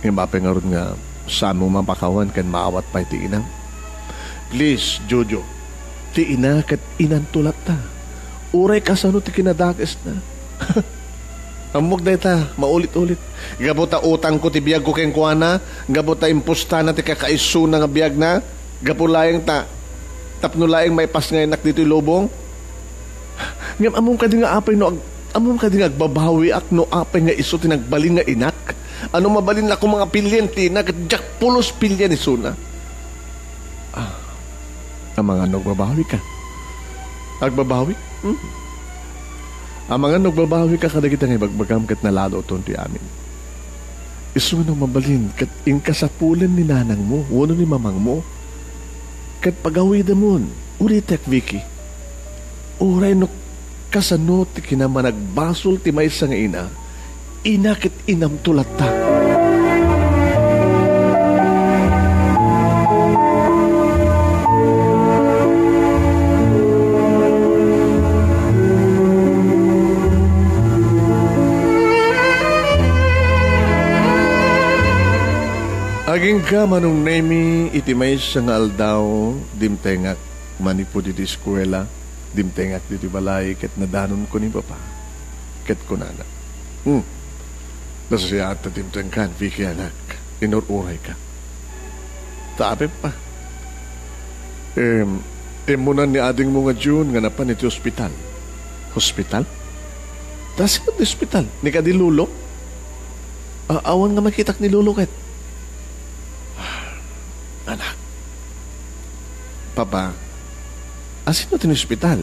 Ngem apay ngarud nga saanmo mapakawan ken maawat pay ti inam? Please, Jojo. Ti ina ket inanto latta. Uray kasano ti kinadakesna. Ammok dayta, maulit-ulit. Gapu ta utangko ti biagko kenkuana, gapu ta impostana ti kakaisuna nga biagna, gapu laeng ta tapno laeng maipasngaynak ditoy lubong. Ngem ammom kadi nga apay no ag-, ammom kadi nga agbabawiak no apay nga isu ti nagbalin nga inak? Ano mabalin la koma nga pilien ti ina ket diak pulos pilien isuna? Ah, amangan no agbabawika? Agbabawi? Hmm. Amangan no agbabawika kadagita nga ibagbagam ket nalaluton ti amin. Isu nga no mabalin ket inka sapulen ni nanangmo wenno ni mamangmo. Ket pagawidemon, ulitek, Vicky. Uray no kasano ti kinamanagbasol ti maysa nga ina, ina ket inamto latta. Agingga, Manong Nemy, iti maysa nga aldaw, dimtengak manipud iti eskuela, dimtengak ditoy balay ket nadanonko ni Papa. Ket kunana, "Hmm, nasayaat ta dimtengkan, Vicky, anak. Inur-urayka." Ta apay, Papa? Em, immunan ni adingmo nga June nga napan iti ospital. Hospital? Ta sino ti ospital? Ni kadi Lolo? A-, awan nga makitak ni Lolo ket. Anak. Papa, asino ti ospital?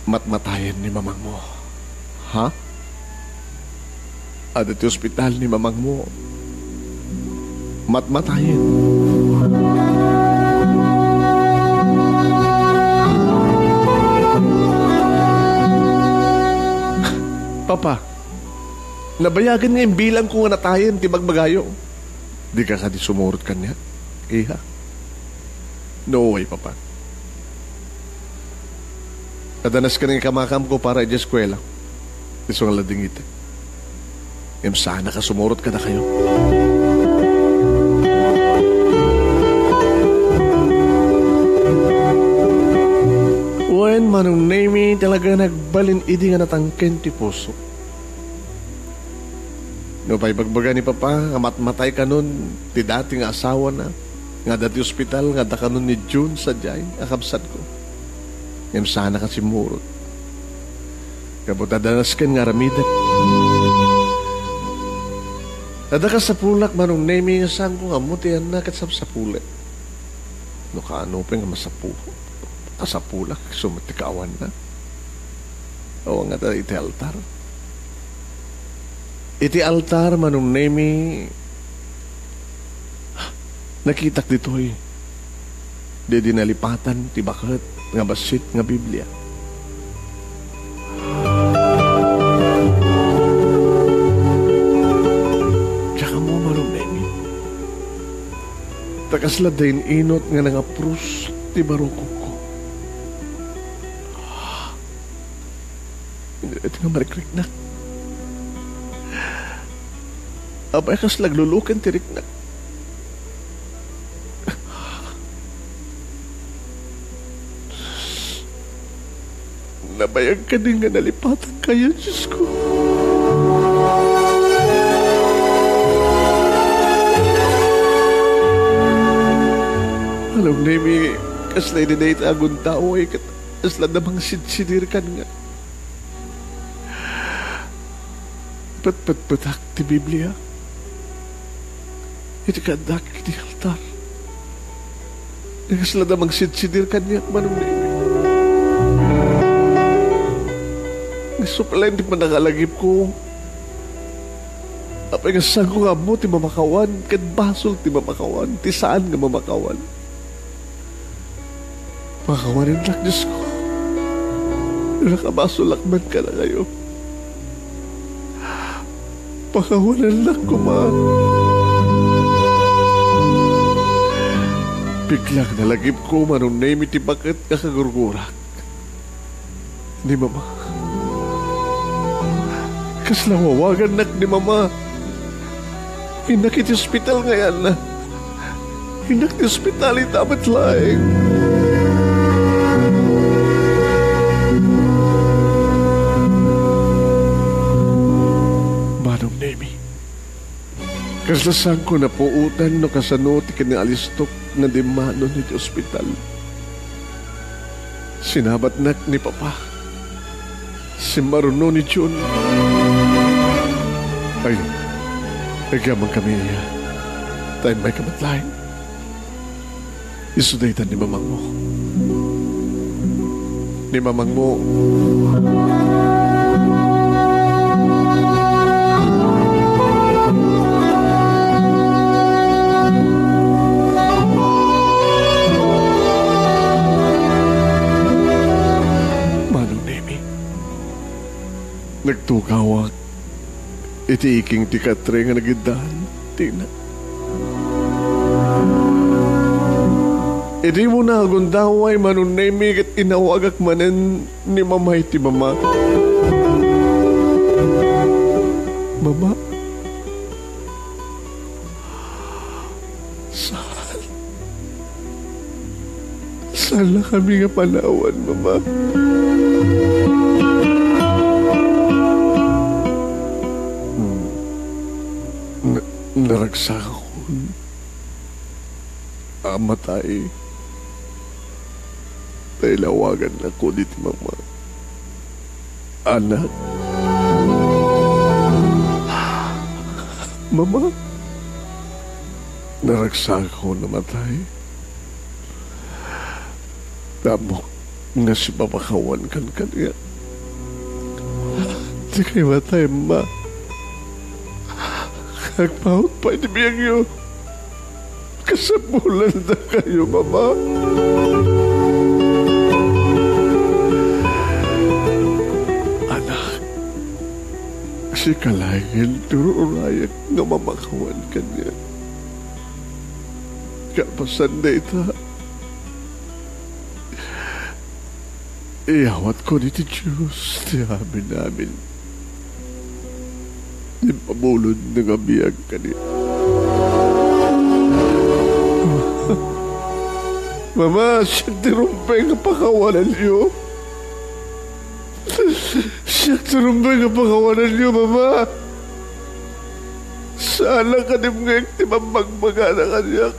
Matmatayen ni mamangmo. Ha? Adda ti ospital ni mamangmo. Matmatayen. Papa, nabayagen nga imbilangko nga natayen ti bagbagayo. Dika kadi sumurot kaniak, iha? No way, Papa. Adda nasken nga ikamakamko para idiay eskuela. Isu nga ladingit. Ngem saannak a sumurot kadakayo. Wen, Manong Nemy, talaga nagbalin idi nga natangken ti puso. No pay ibagbaga ni Papa nga matmatay kanon ti dati nga asawana nga adda ti ospital nga adda kanon ni June sadiay a kabsatko, ngem saannak a simmurot. Gapu ta adda nasken nga aramidek. Adda kasapulak, Manong Nemy, nga saanko nga ammo ti annak ket sapsapulek. No kaano pay nga masapu-, kasapulak, isu met ti kaawanna. Awan ngata iti altar. Iti altar, Manong Nemy, nakitak ditoy. Didi nalipatan ti baket nga bassit nga Biblia. Diak ammo, Manong Nemy. Ta kasla din-inot nga nangaprus ti barukongko. Iti nga marikriknak. Apay a kasla agluluken ti riknak? Nabayag kadi nga nalipatan kayo, Diyos ko? Manong Nemy, kasla idi dayta aguntaw ay kat-, kasla da mangsidsidir kan nga. Petpetpetak ti Biblia. Iti kaaddak iti altar. Kasla da mangsidsidir kaniak, Manong Nemy. Suplen ti pannakalagipko. Apay nga saanko nga ammo ti mamakawan ken basol ti mamakawan, ti saan nga mamakawan. Pakawanennak, Diosko. No nakabasolak man kadakayo, pakawanennak koma. Biglang nalagipko, Manong Nemy, ti baket nga kagurgurak ni Mama. Kasla awagannak ni Mama. Innak iti ospital nga yana. Innak ti ospital ita met laeng. Manong Nemy, kasla saanko napuotan no kasano ti kinaalistok nga dimmanon iti ospital. Sinabatnak ni Papa. Simmaruno ni Jun. Ay, agyamankami iya. Ta immayka met laeng. Isu dayta ni mamangmo. Ni mamangmo. Manong Nemy, nagtugawak iti iking ti katre nga nagiddaan, Tina. Idi mo nagundaway, Manong Nemy, ket inawagak manen ni Mama iti Mama. Mama. Saan? Saannakami nga panawan, Mama. Hmm. Na-, naragsakakon a matay. Ta ilawagannakon iti Mama. Anak. Mama. Naragsakakon a matay. Tapno nga sipapakawankan kaniak. Dikay matay, Mama. Agpaut pay ti biagyo. Kasapulandakayo, Mama. Anak, sika laengen ti ur-urayak nga mamakawan kaniak. Kalpasan dayta, iyawatkon iti Dios ti amin-amin. Imbabulodna nga biag kaniak. Mama, siak ti rumbeng nga pakawananyo. Siak ti rumbeng nga pakawananyo, Mama. Saan a kadimngeg ti bambagbagana kaniak.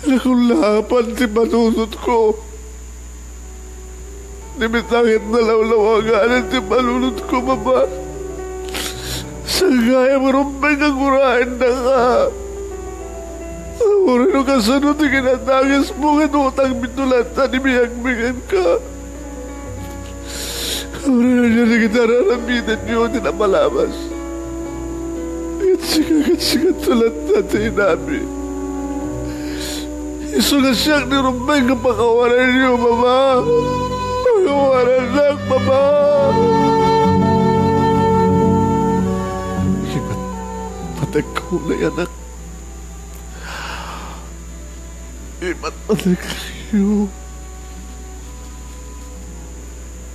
Nakullapan ti panunotko. Ni mitangit nalawlawaganan ti panunotko, Mama. Sangayam rumbeng nga guraendaka. Uray no kasano ti kinadakesmo ket utangmi to latta ti biagmi kenka. Uray ania dagiti ar-aramidenyo ti napalabas. Ket sika, ket sika latta ti inami. Isu nga siak ti rumbeng nga pakawananyo, Mama. Pakawanannak, Mama. Ibat, patekko, anak. Imatmatekkayo.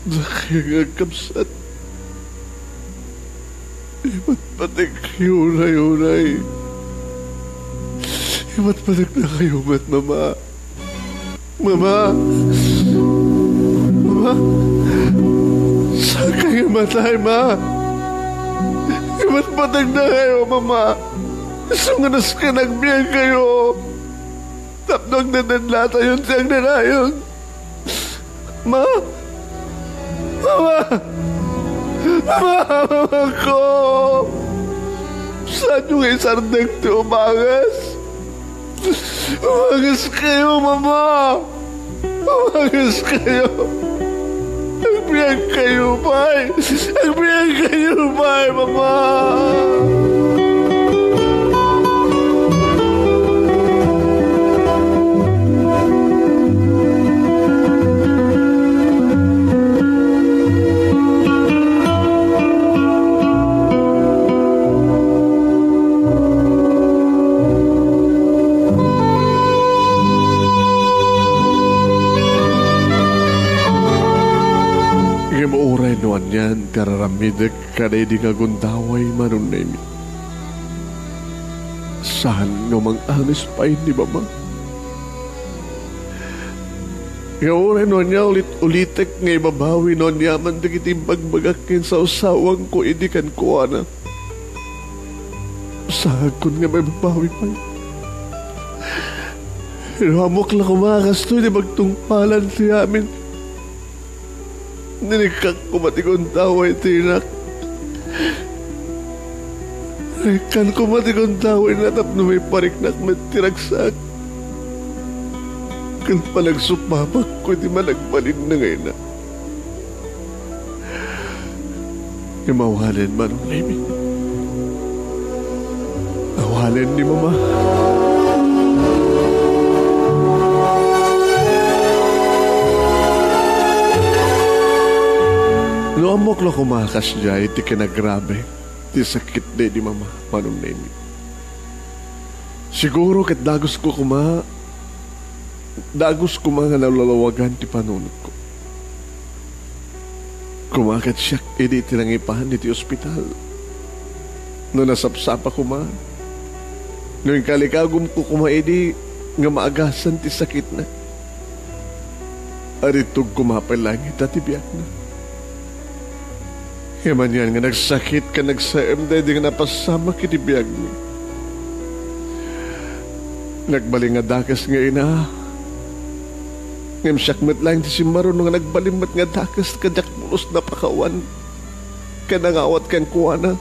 Dakay nga agkabsat. Imatmatekkayo unay-unay. Imatmateknakayo met, Mama. Mama! Mama! Saankayo matay, Ma? Imatmateknakayo, Mama. Isu nga nasken agbiagkayo. Tapno agnanan latayon ti agnanayon. Ma! Mama! Mama! Mamako! Saanyo nga isardeng ti umanges? Umangeskayo, Mama! Umangeskayo! Agbiagkayo pay! Agbiagkayo pay, Mama! Ngem uray no anian ti ar-aramidek kadaydi nga gundaway, Manong Nemi, saan nga mang-anis pay ni Mama. Nga uray no ania ulit-ulitek nga ibabawi no aniaman dagiti imbagbagak nga insawsawangko idi kenkuana, saanko nga maibabawi pay. No ammok la koma a kastoy ti pagtungpalan ti amin, ninikkak koma ti gundaway ti inak. Naikkan koma ti gundawayna tapno maipariknak met ti ragsak. Ken panagsupapakko iti managbalinna nga inak. Ngem awalen, Manong Nemi. Awalen ni Mama. No ammok la koma a kasdiay ti kinagrabe ti sakit daydi Mama, Manong Nemi, siguro ket dagusko koma, dagus koma nga nalawlawagan ti panunotko. Koma ket siak idi ti nangipan iti ospital. No nasapsapa koma, no inkalikagumko koma idi nga maagasan ti sakitna, arittog koma pay laeng ita ti biagna. Ngem anian nga nagsakit ken nagsaem daydi nga napasamak iti biagmi. Nagbalin nga dakes nga ina, ngem siak met laeng ti simmaruno nga nagbalin met nga dakes ket diak pulos napakawan ken nangawat kenkuana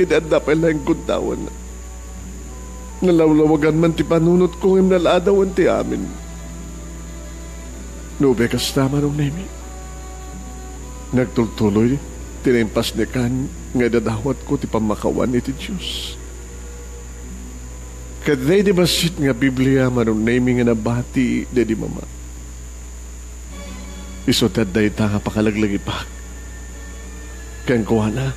idi adda pay laeng gundawayna. Nalawlawagan man ti panunotko ngem naladawen ti amin. No ubing kasta, Manong Nemi, nagtultuloy ti naimpasnekan nga idadawatko ti pammakawan iti Dios. Ket daydi bassit nga Biblia, Manong Nemi, nga nabati daydi Mama, isu ti adda ita nga pakalaglagipak kenkuana,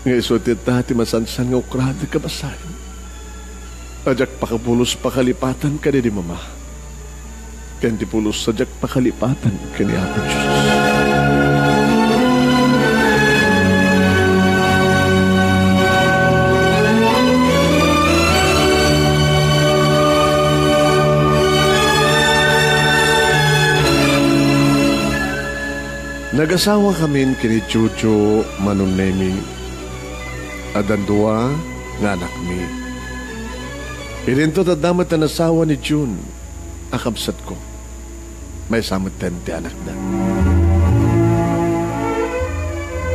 nga isu ti adda ti masansan nga ukrad ken basaen. A diak pakapulos pakalipatan kadaydi Mama, ken ti pulos a diak pakalipatan ken ni Apo Dios. Nagasawakamin ken ni Jojo, Manong Nemi. Addan dua nga anakmi. Idinto adda met ti asawa ni Jun a kabsatko. Maysa metten ti anakda.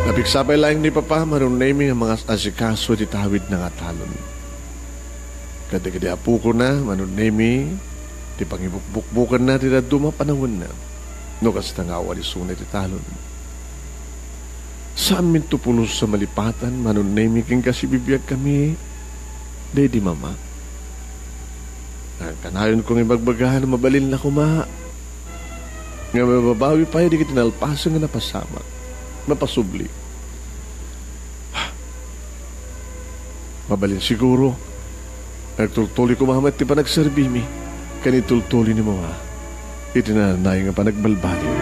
Napigsa pay laeng ni Papa, Manong Nemi, nga mangas-asikaso iti tawidna nga talon. Kadagiti apokona, Manong Nemi, ti pangibukbukbokanna ti dadduma a panawenna, no kasta nga awan isuna iti talon. Saanminto pulos a malipatan, Manong Nemi, ken kasibibiagkami daydi Mama. Nagkanayonko nga ibagbaga no mabalin la koma nga mababawi pay dagiti nalpasen nga napasamak. Mapasubli. Mabalin siguro, nagtultuloy koma met ti panagserbimi ken itultuloy ni Mama iti naanay nga panagbalbaliw.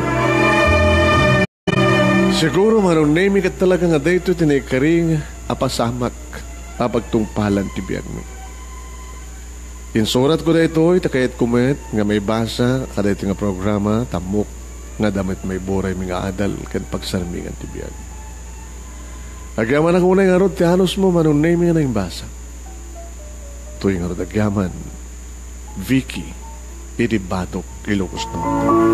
Siguro, Manong Nemi, ket talaga nga daytoy ti naikari a pasamak a pagtungpalan ti biagmi. Insuratko daytoy ta kayatko met nga maibasa kadaytoy nga programa, ta ammok nga adda met maiburaymi nga adal ken pagsarmingan ti biag. Agyamanak unay ngarud ti anusmo, Manong Nemi, nga naimbasa. Toy ngarud agyaman, Vicky, iti Batok, Ilocos Norte.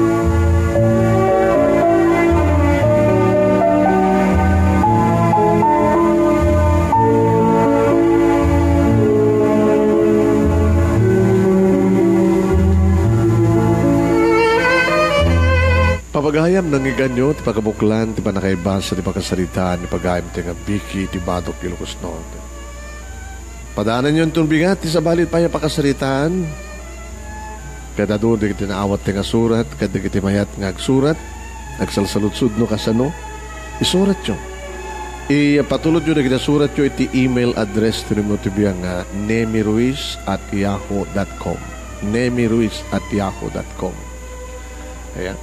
Papagayam, Nangiganyo ti pagabuklan ti pannakaibasa ti pakasaritaan ni pagayam ti nga Vicky ti Badok Ilocos Norte. Padaananyo inton bigat ti sabali pay a pakasaritaan. Ket adu dagiti naawat ti nga surat, ket dagiti mayat nga agsurat, agsalsaludsod no kasano, isuratyo. Ipatulodyo dagiti suratyo iti email address ti Rimro ti Biag nga nemiruiz at yahoo dot com. Nemiruiz at yahoo dot com. Ayan.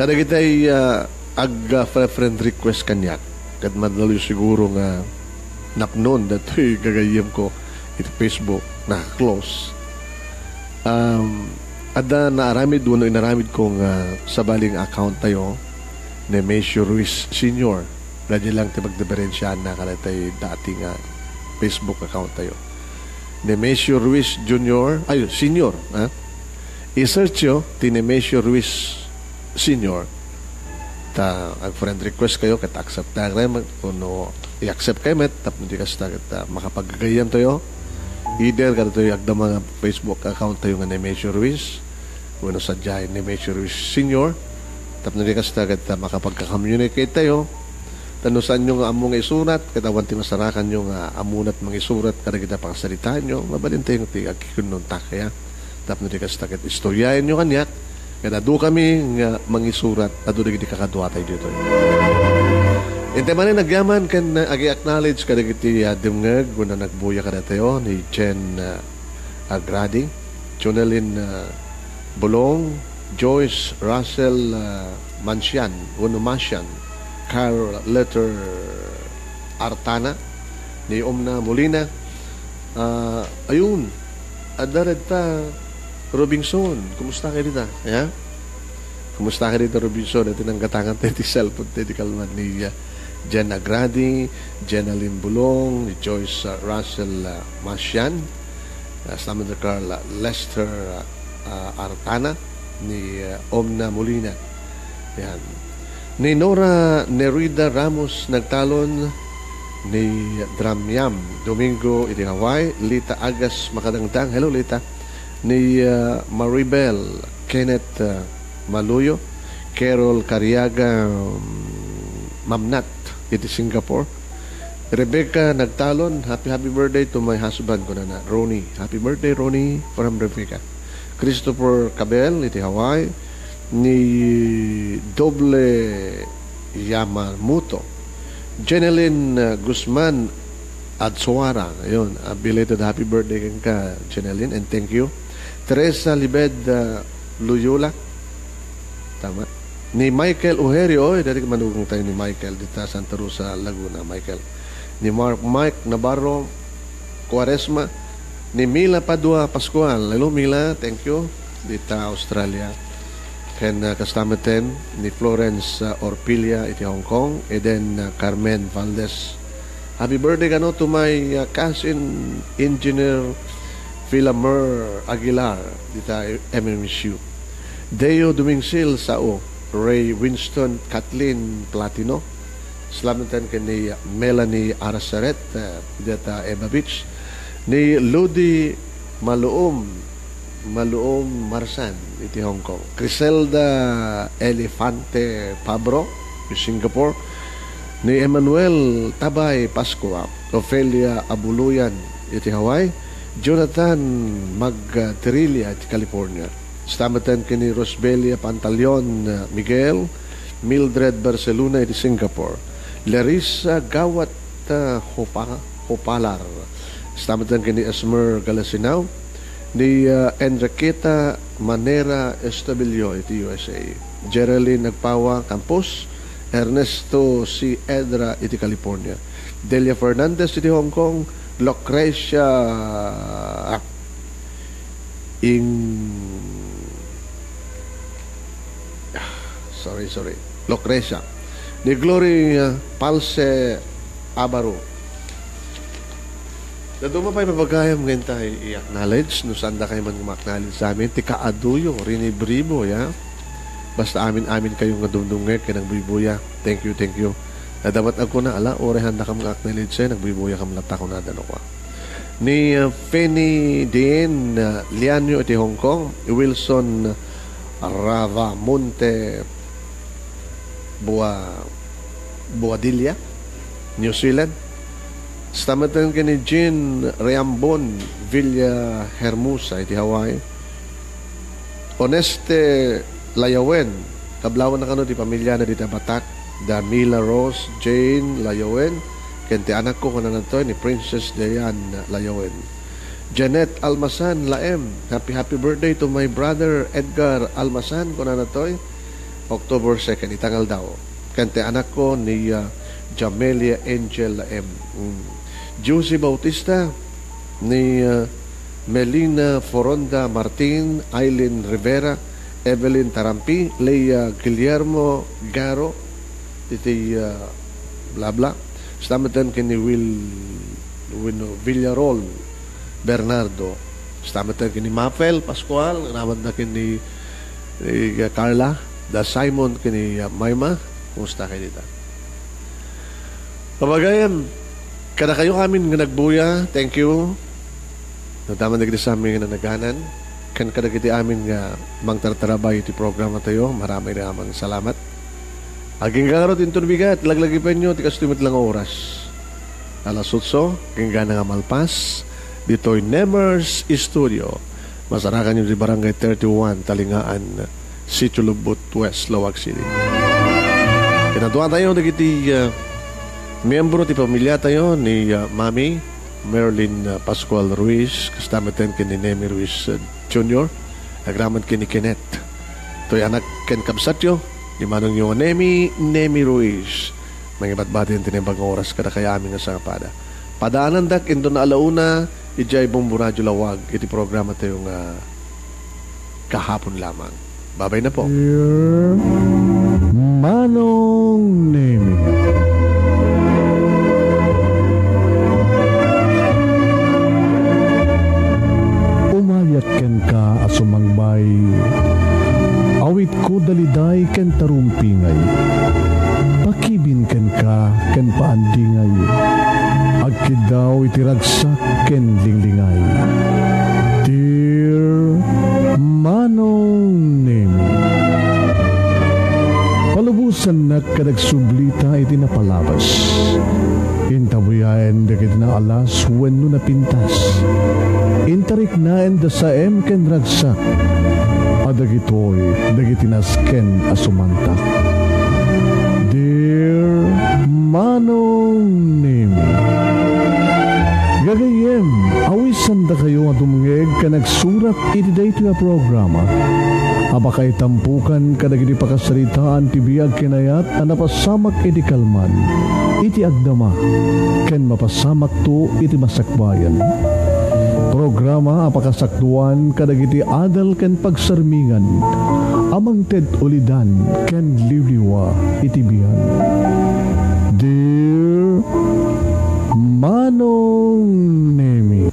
Kadagiti, ah, ag, ah, fre-, friend request kaniak. Ket madaloy siguro nga napnon datoy gagayyemko iti Facebook, naka-close. Um, adda naaramid wenno inaramidko nga sabali nga account tayo, Nemesio Ruiz Senior. Daydiay lang ti pagdiferensiaanna kadagiti dati nga Facebook account tayo. Nemesio Ruiz Junior, ay, Senior, ha? I-searchyo ti Nemesio Ruiz Senior. Ta ag-friend request kayo, ket accept tayo met, wenno i-accept kayo met, tapno di kasta, ket, ah, makapagagayyem tayo. Either kadatoy agdama nga Facebook account tayo nga Nemesio Ruiz, wenno sadiay Nemesio Ruiz Senior, tapno di kasta, ket, ah, makapagka-communicate tayo. Ta no saanyo nga ammo nga isurat, ket awan ti masarakanyo nga ammo met mangisurat kadagiti pakasaritaanyo, mabalin tayo ti agkikinnuntak, ya. Tapno di kasta ket istoryaenyo kaniak, ket adu kami nga mangisurat adu dagiti kakaduatayo ditoy. Intay manen agyaman ken agi-acknowledge kadagiti, ah, dimngeg wenno nagbuya kadatayo ni Jen, ah, Agradi, Jonelyn, ah, Bulong, Joyce Russell, ah, Mansian, wenno Masian, Carl Letter Artana, ni Omna Molina, ah, ayun, adda retta Robinson. Kumusta kayo dita? Ya? Kumusta kayo dita, Robinson? Iti nanggatangan tayo ti cellphone tayo, di kalman ni, ah, Jen Agradi, Jenalyn Bulong, ni Joyce, ah, Russell, ah, Masian, ah, Samantha Carl, ah, Lester, ah, ah, Artana, ni, ah, Omna Molina. Yan. Ni Nora Nerida Ramos nagtalon, ni Dramiam Domingo iti Hawaii, Lita Agas Makadangdang. Hello, Lita. Ni, ah, Maribel Kenneth, ah, Maluyo, Carol Cariaga, um, Mamnat iti Singapore. Rebecca Nagtalon, "Happy, happy birthday to my husband," kunana, Ronnie. Happy birthday, Ronnie, from Rebecca. Christopher Cabel iti Hawaii, ni Doble Yamamoto. Jeneline, uh, Guzman Adsuara. Ayun, a belated happy birthday kenka, Jeneline, and thank you. Teresa Libed, uh, Loyola. Tama. Ni Michael Uherio, oy, dati manugang tayo ni Michael, dita Santa Rosa, Laguna, Michael. Ni Mark Mike Navarro Cuaresma, ni Mila Padua Pascual. Hello, Mila. Thank you. Dita Australia. Ken, uh, kasta met ni Florence, uh, Orpilia iti Hong Kong. Eden, uh, Carmen Valdez. Happy birthday kano to my, uh, cousin Engineer Philamer Aguilar dita M M S U. Deo Dumingsil Sao, Ray Winston, Kathleen Platino. Salamat ken ni Melanie Arasaret, uh, dita Eva Beach. Ni Ludi Maluom, Maluom Marsan iti Hong Kong. Criselda Elefante Pabro iti Singapore. Ni Emmanuel Tabay Pascua, Ofelia Abuluyan iti Hawaii. Jonathan Magtirilla iti California. Salamat ken ni Rosbelia Pantaleon Miguel, Mildred Barcelona iti Singapore. Larissa Gawat, uh, Hopa-, Hopalar. Salamat ken ni Esmer Galasinao, ni, uh, Enriqueta Manera Estabillo iti U S A. Geraldine Nagpawa Campos, Ernesto C. Edra iti California. Delia Fernandez iti Hong Kong, Lucrecia Ing-, sorry, sorry. Lucrecia. Ni Glory, uh, Palse Abaro. Dadduma pay, pagayam, nga intay i-acknowledge, no saan da kayo man nga ma-acknowledge sa amin, ti kaaduyo, rinibribo, ya. Basta amin-amin kayo nga dumdumngeg ken nagbuybuya. Thank you, thank you. Nadamat agkuna, ala, uray haanda kam nga acknowledge, eh, nagbuybuya kam latta, kunada no kua. Ni, uh, Fanny Dean, uh, Lianio iti Hong Kong, Wilson Ravamonte, Bua-, Buadilla, New Zealand. Kasta metten ken ni Jean Reambon Villa Hermosa iti Hawaii. Oneste Layawen, kablawanna kano ti pamiliana dita Batac, da Mila Rose Jane Layawen, ken ti anakko, kunana toy, ni Princess Diane Layawen. Janet Almasan Laem, happy, happy birthday to my brother Edgar Almasan, kunana toy, October second, ita nga aldaw. Ken ti anakko ni, ah, Jamelia Angel Laem. Mm. Josie Bautista, ni, ah, Melina Foronda Martin, Aileen Rivera, Evelyn Tarampi, Leia Guillermo Garo, iti, ah, bla, bla. Kasta metten ken ni Will, Will Villarol Bernardo. Kasta metten ken ni Mapel Pascual, aramidda ken ni, ni Carla, da Simon ken ni, ah, Maima. Kumusta kayo dita? Pabagayam, kadakayo amin nga nagbuya, thank you. Nadaman dagiti sa amin nga nanaganan, ken kadagiti amin nga mangtartarabay iti programa tayo, maramay-ramay salamat. Agingga ngarud inton bigat, laglagipenyo ti kastoy met la nga oras. Alas otso, agingga na nga malpas, ditoy Nemers Studio. Masarakanyo di Barangay thirty-one, Talingaan, Sitio Lubbot West, Laoag City. Kinadua tayo dagiti, ah, miyembro ti pamilya tayo ni, ah, Mami Marilyn, ah, Pascual Ruiz, kasta metten ken ni Nemi Ruiz, ah, Junior, agraman ken ni Kenneth. Toy anak ken kabsatyo, ni manongyo nga Nemi, Nemi Ruiz. Mangibatbati ti naimbag nga oras kadakayo amin nga sangapada. Padaanandak inton alauna, idiay Bombo Radio Laoag iti programa tayo nga Kahapon Lamang. Babay na po. Dear Manong Nemi. Umayak kenka a sumangbay. Awitko daliday ken tarumpingay. Pakibin kenka ken paandingay. Agkiddaw iti ragsak ken linglingay. Dear Manong Nemi. Palubosannak ket agsublita iti napalabas. Intabuyaen dagiti naalas wenno napintas. Intariknaen da saem ken ragsak. A dagitoy dagiti nasken a sumantak. Dear Manong Nemi. Gagayyem, awisandakayo nga dumngeg ken agsurat iti daytoy a programa a pakaitampukan kadagiti pakasaritaan ti biag ken ayat a napasamak iti kalman, iti agdama, ken mapasamakto iti masakbayan. Programa a pakasakdoan kadagiti adal ken pagsarmingan a mangted ulidan ken liwliwa iti biag. Dear Manong Nemi.